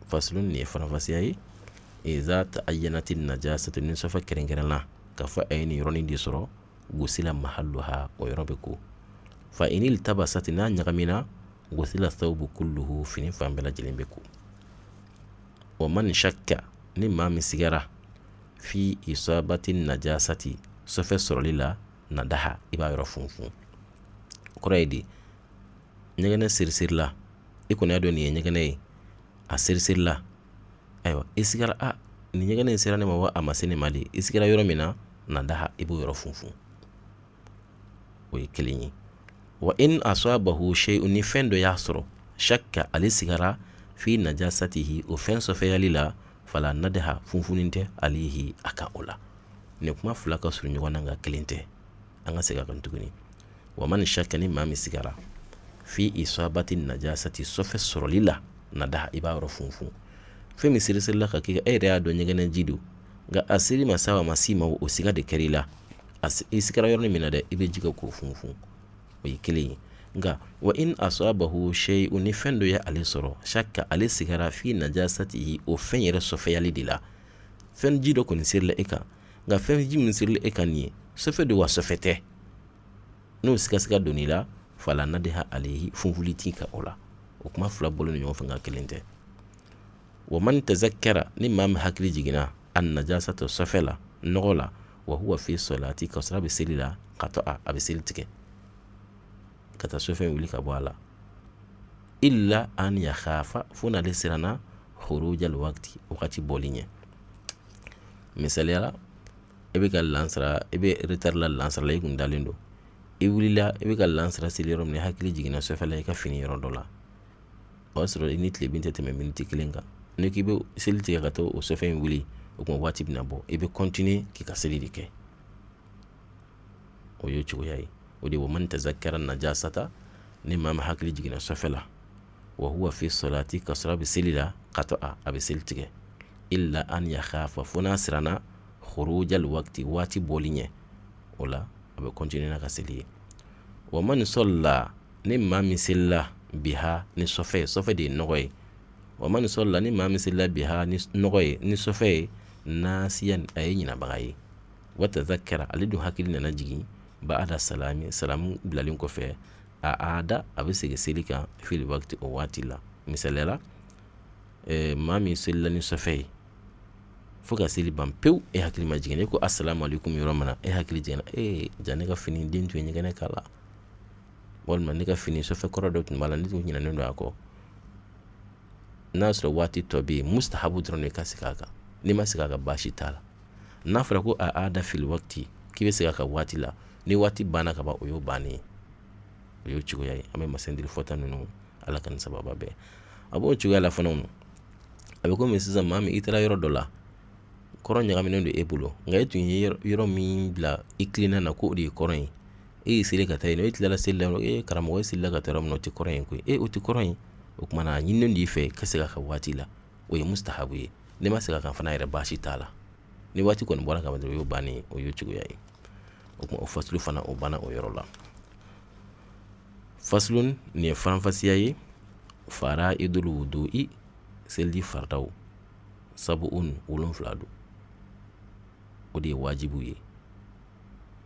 Speaker 2: Fasulu nin ye faranfasiya ye. Iza ta'ayyanati najasatu, ni sɔfɛ kɛrɛnkɛrɛnna k'a fɔ a ye nin yɔrɔnin de sɔrɔ, gusila mahalluha, o yɔrɔ bɛ ko. Fa inil tabasat, n'a ɲagamina, gusila thawbu kulluhu, fini fan bɛɛ lajɛlen bɛ ko. Wa man shakka, ni maa min sigara, fi isabati najasati, sɔfɛ sɔrɔli la, nadaha, i b'a yɔrɔ funfun. O kɔrɔ ye di? Ɲɛgɛnɛ seriserila, i kɔni y'a dɔn nin ye ɲɛgɛnɛ ye, a seriserila. Ayiwa, i sigara, a nin ɲɛgɛnɛ in sera ne ma wa a ma se ne ma de, i sigara yɔrɔ min na, nadaha, i b'o yɔrɔ funfun. O ye kelen ye. Wa in asabahu shay'un, ni fɛn dɔ y'a sɔrɔ, shakka, ale sigara, fi najasatihi, o fɛn sɔfɛyali la, fala nadaha, funfunni tɛ alayhi, a kan o la. Nin kuma fila ka surun ɲɔgɔn na, nka kelen tɛ. An ka segin a kan tuguni. Wa man shakka, ni maa min sigara, fi isabati najasati, sɔfɛ sɔrɔli la, nadaha, i b'a yɔrɔ funfun. Fɛn min seriserila ka k'i kan, e yɛrɛ y'a dɔn ɲɛgɛnɛ ji don, nka a seri ma sa, a ma s'i ma, o siga de kɛra i la. I sigara yɔrɔ min na dɛ, i bɛ ji kɛ k'o funfun. O ye kelen ye. Nka wa in asabahu shay'un, ni fɛn dɔ ye ale sɔrɔ, shakka, ale sigara, fi najasatihi, o fɛn yɛrɛ sɔfɛyali de la. Fɛn ji dɔ kɔni serila e kan, nka fɛn ji min serila e kan nin ye, sɔfɛ don wa sɔfɛ tɛ, n'o sigasiga donn'i la, fala nadaha alayhi, funfuli t'i kan o la. O kuma fila bɔlen don ɲɔgɔn fɛ, nka kelen tɛ. Wa man tazakkara, ni maa min hakili jiginna, an najasata, sɔfɛ la, nɔgɔ la, Wa huwa fi salati, ka sɔrɔ a bɛ seli la, qata'a, a bɛ seli tigɛ ka taa sɔfɛ wuli ka bɔ a la. Illa an yakhafa, fo n'ale siranna khurujal waqti, wagati bɔli ɲɛ. Misaliya la, e bɛ ka lansara, e bɛ retard la lansara la, i kun dalen don, i wulila, i bɛ ka lansara seli yɔrɔ min na, i hakili jiginna sɔfɛ la i ka fini yɔrɔ dɔ la. O y'a sɔrɔ i ni tilebin tɛ tɛmɛ miniti kelen kan. N'i k'i bɛ seli tigɛ ka taa o sɔfɛ in wuli, o tuma waati bɛna bɔ, i bɛ continuer k'i ka seli de kɛ. O y'o cogoya ye. O de ye wa man tazakkara najasata, ni maa min hakili jiginna sɔfɛ la, wa huwa fi salati, ka sɔrɔ a bɛ seli la, qata'a, a bɛ seli tigɛ. Illa an yakhafa, fo n'a siranna khurujal waqti, waati bɔli ɲɛ, o la a bɛ continuer n'a ka seli ye. Wa man salla, ni maa min selila biha ni sɔfɛ ye, sɔfɛ de ye nɔgɔ ye. Wa man salla, ni maa min selila biha ni nɔgɔ ye, ni sɔfɛ ye, nasiyan, a ye ɲinabaga ye. Wa tazakkara, ale dun hakili nana jigin ba'da salami, salamu bilalen kɔfɛ, a aada, a bɛ segin seli kan fil waqti, o waati la. Misaliya la, maa min selila ni sɔfɛ ye fo ka seli ban pewu, e hakili ma jigin, e ko asalamu alaikum yɔrɔ min na, e hakili jiginna, ee ja ne ka fini den tun ye ɲɛgɛnɛ k'a la, walima ne ka fini sɔfɛ kɔrɔ dɔ tun b'a la, ne tun ɲinɛnen don a kɔ. N'a sɔrɔ waati tɔ bɛ yen, mustahabu dɔrɔn de ka segin a kan. N'i ma segin a kan, baasi t'a la. N'a fɔra ko a aada fil waqti, k'i bɛ segin a kan waati la, ni waati banna ka ban, o y'o bannen ye. O y'o cogoya ye. An bɛ masendiri fɔta ninnu, Ala ka nin sababa bɛɛ. A b'o cogoya la fana, a bɛ komi sisan maa min i taara yɔrɔ dɔ la, kɔrɔn ɲagaminen don e bolo, nka e tun ye yɔrɔ min bila i kilenna na ko o de ye kɔrɔn ye, e y'i seli ka taa yen, e tilala seli la, e karamɔgɔ, e selila ka taa yɔrɔ min na, o tɛ kɔrɔn ye koyi, e o tɛ kɔrɔn ye. O tuma na a ɲininen don i fɛ ka segin a kan waati la, o ye mustahabu ye. N'i ma segin a kan fana yɛrɛ, baasi t'a la. Ni waati kɔni bɔra ka ban dɔrɔn, o y'o bannen ye, o y'o cogoya ye. O tuma o fasulu fana, o banna o yɔrɔ la. Fasulun, nin ye faranfasiya ye. Faraidul wudu'i, seliji faridaw, sabu'un, 7 don. O de ye wajibiw ye.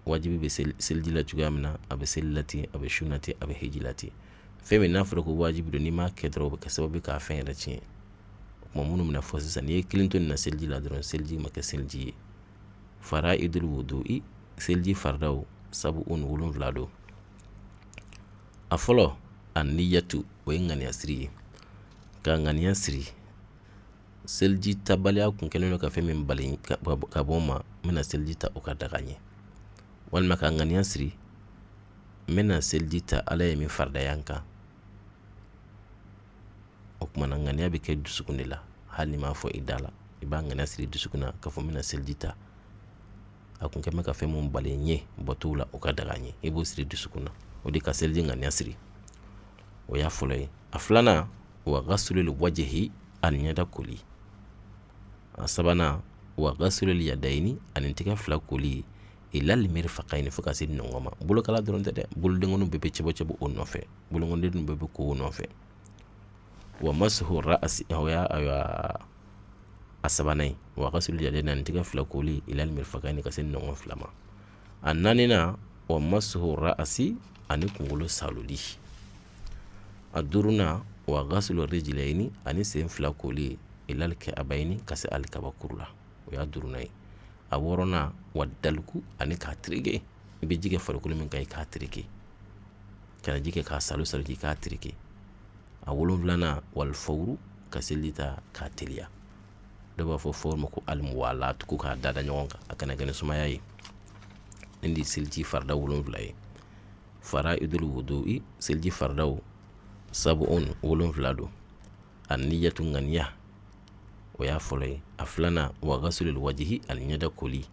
Speaker 2: Wajibi bɛ seliji la cogoya min na, a bɛ seli la ten, a bɛ sun na ten, a bɛ hiji la ten. Fɛn min n'a fɔra ko wajibi don, n'i m'a kɛ dɔrɔn, o bɛ kɛ sababu k'a fɛn yɛrɛ tiɲɛ. O tuma minnu bɛna fɔ sisan, n'i ye kelen to nin na seliji la dɔrɔn, seliji ma kɛ seliji ye. Faraidul wudu'i, seliji faridaw, sabu'un, 7 don. A fɔlɔ, an-niyatu, o ye ŋaniya siri ye. Ka ŋaniya siri, seliji tabaliya kun kɛlen don ka fɛn min bali ka bɔ n ma, n bɛna seliji ta o ka daga n ye. Walima ka ŋaniya siri, n bɛna seliji ta Ala ye min faridaya n kan. O tuma na ŋaniya bɛ kɛ dusukun de la, hali n'i m'a fɔ i da la, i b'a ŋaniya siri dusukun na k'a fɔ n bɛna seliji ta, a kun kɛlen bɛ ka fɛn mun bali n ye batow la, o ka daga n ye. I b'o siri dusukun na, o de ka seliji ŋaniya siri, o y'a fɔlɔ ye. A filanan, wa ghaslul wajhi, ani ɲɛda koli. A sabanan, wa ghaslul yadayni, ani tɛgɛ fila koli, ilal mirfaqayni, fo ka se nɔngɔn ma. Bolokala dɔrɔn tɛ dɛ, bolodenkɔniw bɛɛ bɛ cɛbɔ cɛbɔ o nɔfɛ, bolonkɔnidenw bɛɛ bɛ ko o nɔfɛ. Wa mashu ra'asi, o y'a ayiwa a sabanan ye. Wa ghaslul yadayni, ani tɛgɛ fila koli, ilal mirfaqayni, ka se nɔngɔn fila ma. A naaninan, wa mashu ra'asi, ani kunkolo saloli. A duurunan, wa ghaslu rijlayni, ani sen fila koli, ilal ka'bayni, ka se alikabakuru la, o y'a duurunan ye. A wɔɔrɔnan, wa daliku, ani k'a tereke. I bɛ ji kɛ farikolo min kan, i k'a tereke, kana ji kɛ k'a salo salo, k'i k'a tereke. A wolonfilanan, wal fawru, ka seliji ta k'a teliya. Dɔw b'a fɔ fawru ma ko alimuwalatu, ko k'a dada ɲɔgɔn kan, a kana kɛ ni sumaya ye. Nin de ye seliji farida 7 ye. Faraidul wudu'i, seliji faridaw, sabu'un, 7 don. An-niyatu, ŋaniya, o y'a fɔlɔ ye. A filanan, wa ghaslul wajhi, ani ɲɛda koli.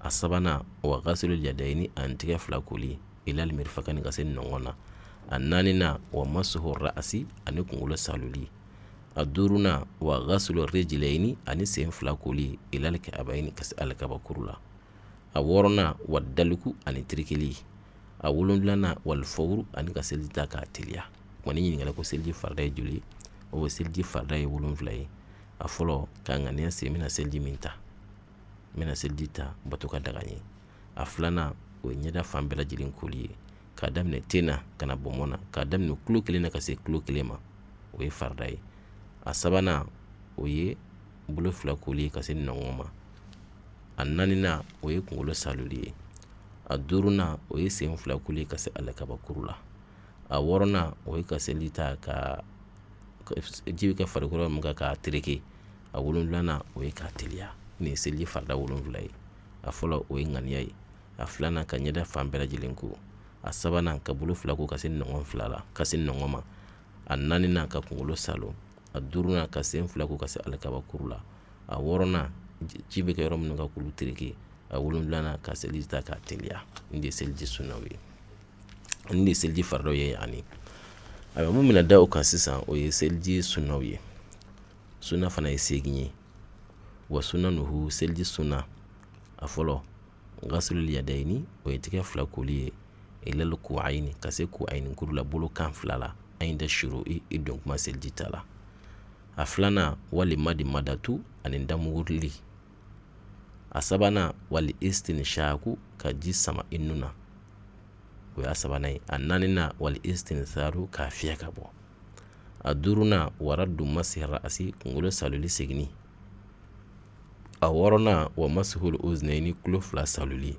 Speaker 2: A sabanan, wa ghaslul yadayni, ani tɛgɛ fila koli, ilal mirfaqayni, ka se nɔngɔn na. A naaninan, wa mashu ra'asi, ani kunkolo saloli. A duurunan, wa ghaslu rijlayni, ani sen fila koli, ilal ka'bayni, ka se alikabakuru la. A wɔɔrɔnan, wa daliku, ani tirikili. A wolonfilanan, wal fawru, ani ka seliji ta k'a teliya. Wa ni ɲininkali ko seliji farida ye joli ye, o seliji farida ye 7 ye. A fɔlɔ, ka ŋaniya siri, n bɛna seliji min ta, n bɛna seliji ta bato ka daga n ye. A filanan, o ye ɲɛda fan bɛɛ lajɛlen koli ye, k'a daminɛ ten na ka na bɔnbɔn na, k'a daminɛ kulo kelen na ka se kulo kelen ma, o ye farida ye. A sabanan, o ye bolo fila koli ye ka se nɔngɔn ma. A naaninan, o ye kunkolo saloli ye. A duurunan, o ye sen fila koli ka se alikabakuru la. A wɔɔrɔnan, o ye ka seliji ta ka ji bɛ kɛ farikolo min kan k'a tereke. A wolonfilanan, o ye k'a teliya. Nin ye seliji farida wolonfila ye. A fɔlɔ, o ye ŋaniya ye. A filanan, ka ɲɛda fan bɛɛ lajɛlen ko. A sabanan, ka bolo fila ko ka se nɔngɔn fila la, ka se nɔngɔn ma. A naaninan, ka kunkolo salo. A duurunan, ka sen fila ko ka se alikabakuru la. A wɔɔrɔnan, ji bɛ kɛ yɔrɔ minnu kan k'olu tereke. A wolonfilanan, ka seliji ta k'a teliya. Nin de ye seliji sunnaw ye, nin de ye seliji faridaw ye. Ani a bɛ mun bɛna da o kan sisan, o ye seliji sunnaw ye. Sunna fana ye 8 ye. Wa sunanuhu, seliji sunna a fɔlɔ, gasulul yadayini, o ye tigɛ fila koli ye, ilal kuayini, ka se kuayini kuru la, bolo kan fila la, inda shuru'i, i don kuma seliji ta la. A filanan, wali madimadatu, ani damugurili. A sabanan, wali istinshaku, ka ji sama i nun na, o y'a sabanan ye. A naaninan, wali istinsaru, k'a fiyɛ ka bɔ. A duurunan, waraddu masi ra'asi, kunkolo saloli seginni. A wɔɔrɔnan, wa masihul uznaini, tulo fila saloli.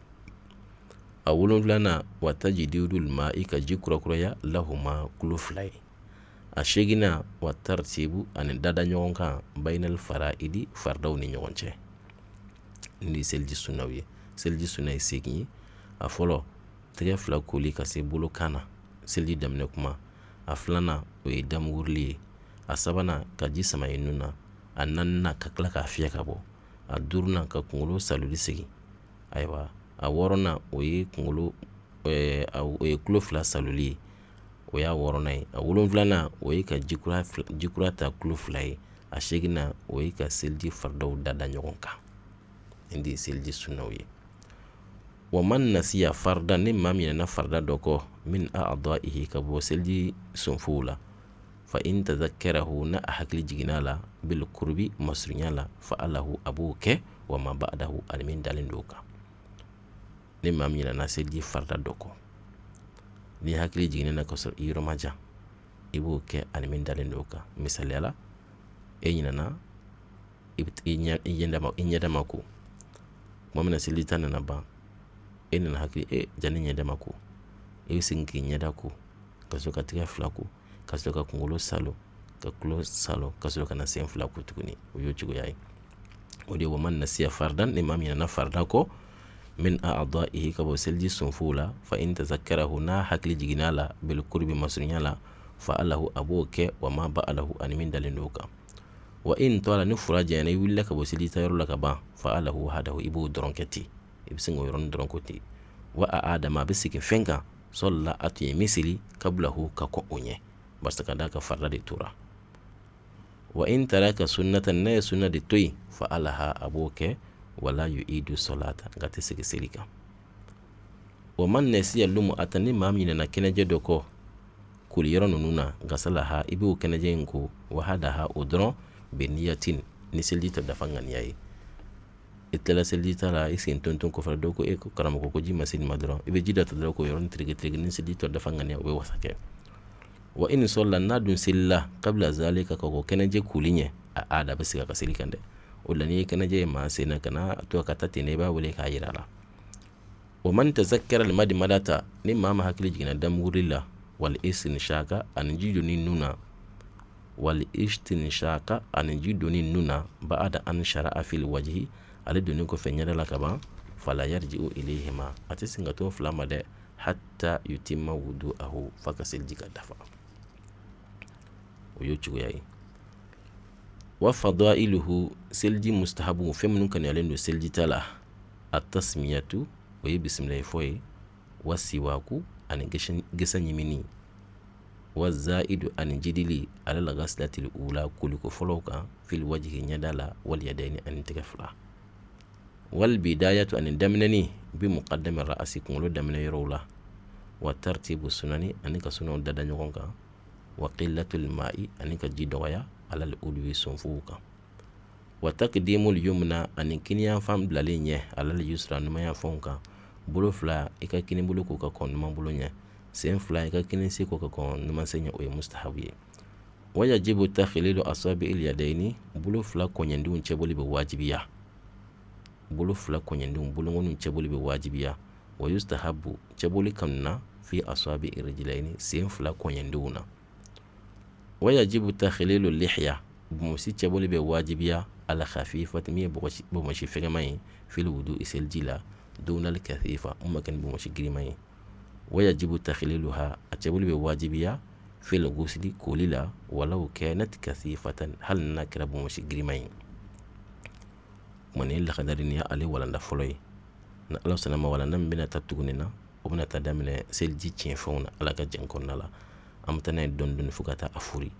Speaker 2: A wolonfilanan, wa tajididul ma'i, ka ji kurakuraya, lahuma, tulo fila ye. A seginnan, wa tartibu, ani dada ɲɔgɔn kan, bayinal fara'idi, faridaw ni ɲɔgɔn cɛ. Nin ye seliji sunnaw ye. Seliji sunna ye 8 ye. A fɔlɔ, tɛgɛ fila koli ka se bolo kan na seliji daminɛ kuma. A filanan, o ye damugurili ye. A sabanan, ka ji sama i nun na. A naaninan, ka tila k'a fiyɛ ka bɔ. A duurunan, ka kunkolo saloli segin. Ayiwa, a wɔɔrɔnan, o ye kunkolo, o ye tulo fila saloli ye, o y'a wɔɔrɔnan ye. A wolonfilanan, o ye ka ji kura ta tulo fila ye. A seginnan, o ye ka seliji faridaw dada ɲɔgɔn kan. Nin de ye seliji sunnaw ye. Wa man nasiya farida, ni maa min ɲinɛna farida dɔ kɔ, min a'daihi, ka bɔ seliji sonfow la, fa in tazakkarahu, n'a a hakili jiginna a la, bil kurbi, masurunya la, fa alahu, a b'o kɛ, wa ma ba'dahu, ani min dalen don o kan. Ni maa min ɲinɛna seliji farida dɔ kɔ, n'i hakili jiginna na ka sɔrɔ i yɔrɔ ma jan, i b'o kɛ ani min dalen don o kan. Misaliya la, e ɲinɛna i ɲɛda ma ko tuma min na seliji ta nana ban, e nana hakili e ja ne ɲɛda ma ko, e bɛ segin k'i ɲɛda ko, ka sɔrɔ ka tigɛ fila ko, ka sɔrɔ ka kunkolo salo, ka tulo salo, ka sɔrɔ ka na sen fila ko tuguni. O y'o cogoya ye. O de ye wa man nasiya faridan, ni maa min ɲinɛna farida kɔ, min a'daihi, ka bɔ seliji sonfow la, fa in tazakkarahu, n'a hakili jiginna a la, bil kurbi, masurunya la, fa alahu, a b'o kɛ, wa ma ba'dahu, ani min dalen don o kan. Wa in tala, ni fura janyana, i wulila ka bɔ seliji ta yɔrɔ la ka ban, fa alahu wahdahu, i b'o dɔrɔn kɛ ten, i bɛ sin k'o yɔrɔnin dɔrɔn ko ten. Wa a'ada ma, a bɛ segin fɛn kan, sɔlla, a tun ye min seli, kablahu, ka kɔn o ɲɛ, barisa ka d'a kan farida de tora. Wa in taraka sunnatan, n'a ye sunna de to yen, fa alaha, a b'o kɛ, wala yu'idu salata, nka tɛ segin seli kan. Wa man nasiya lum'atan, ni maa min ɲinɛna kɛnɛjɛ dɔ kɔ koli yɔrɔ ninnu na, gasalaha, i b'o kɛnɛjɛ in ko, wahadaha, o dɔrɔn, bi niyatin, ni seliji ta dafa ŋaniya ye. I tilala seliji ta la, i sen tonton kɔfɛ, dɔw ko e ko karamɔgɔ ko ji ma se nin ma dɔrɔn, i bɛ ji dɔ ta dɔrɔn k'o yɔrɔnin tereke tereke ni seliji tɔ dafa ŋaniya, o bɛ wasa kɛ. Wa in sɔlla, n'a dun selila, kabila zalika, ka kɔn kɛnɛjɛ koli ɲɛ, a aada, a bɛ segin a ka seli kan dɛ. O la n'i ye kɛnɛjɛ ye maa sen na, kana to a ka taa ten dɛ, i b'a wele k'a yira a la. Wa man tazakkara almadmadata, ni maa ma hakili jiginna damuguri la, wal istinshaka, ani ji donni nun na, wal istinshaka, ani ji donni nun na, ba'da an shara'a fil wajhi, ale donnen kɔfɛ ɲɛda la kaban, fala yarji'u ilayhima, a tɛ segin ka t'o fila ma dɛ, hatta yutimma wudu'ahu, f'a ka seliji ka dafa. O y'o cogoya ye. Wa fadailuhu, seliji mustahabu, fɛn minnu kanuyalen don seliji ta la, atasmiyatu, o ye bisimilayi fɔ ye, wa siwaku, ani gesa ɲimini, wa zaidu, ani jidili, alal ghaslatil ula, koliko fɔlɔw kan, fil wajhi, ɲɛda la, wal yadaini, ani tɛgɛ fila, wal bidayatu, ani daminɛni, bi muqaddami ra'asi, kunkolo daminɛ yɔrɔw la, wa tartibu sunani, ani ka sunaw dada ɲɔgɔn kan, wa qillatul ma'i, ani ka ji dɔgɔya, alal udwi, sonfow kan, wa takdimul yumna, ani kiniyanfan bilalen ɲɛ, alal yusra, numanyanfanw kan. Bolo fila, i ka kinibolo ko ka kɔn numanbolo ɲɛ, sen fila, i ka kinisen ko ka kɔn numansen ɲɛ, o ye mustahabu ye. Wa yajibu takhlilu asabi'il yadaini, bolo fila kɔɲɛdenw cɛbɔli bɛ wajibiya. Bolo fila kɔɲɛdenw, bolonkɔniw cɛbɔli bɛ wajibiya. Wa yustahabu, cɛbɔli kanuna, fi aswabi irjilaini, sen fila kɔɲɛdenw na. Wa yajibu takhlilu lihya, bonbonsi cɛbɔli bɛ wajibiya, al khafifati, min ye bonbonsi fɛgɛman ye, fil wudu, seliji la, dunal kathifa, mun ma kɛ ni bonbonsi giriman ye. Wa yajibu takhliluha, a cɛbɔli bɛ wajibiya, fil gusli, koli la, walaw kanat kathifatan, hali n'a kɛra bonbonsi giriman ye. Kuma nin lakadari ni ale walanda fɔlɔ ye. Ni Ala sɔnna ma, walanda min bɛna ta tuguni na, o bɛna ta daminɛ seliji tiɲɛfɛnw na, Ala ka jɛn kɔnɔna la. An bɛ taa n'a ye dɔɔni dɔɔni fo ka taa a furi.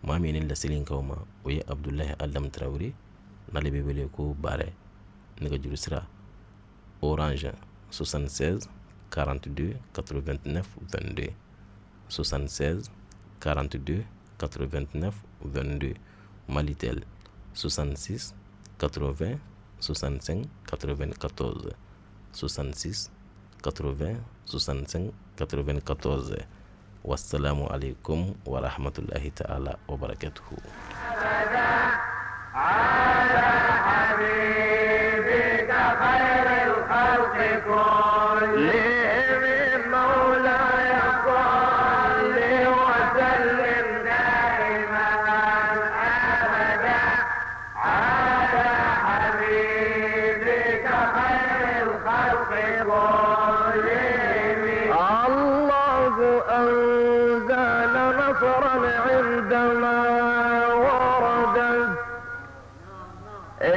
Speaker 2: Maa min ye nin laseli in k'aw ma, o ye Abudulayi Adamu Tarawele, n'ale bɛ wele ko Barɛ. Nɛgɛjuru sira Orange 76 42 89 22, 76 42 89 22, Malitel 66 80 65 94, 66 80 65 94. Wassalamu alaikum wa rahmatullahi ta'ala wa barakatuhu.
Speaker 1: الله أنزل نصرا عندما وردت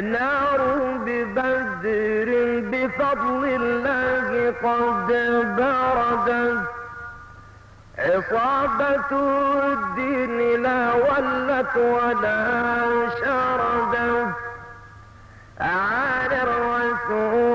Speaker 1: نار ببدر بفضل الله قد بردت. عصابة الدين لا ولت ولا شردت عن الرسول.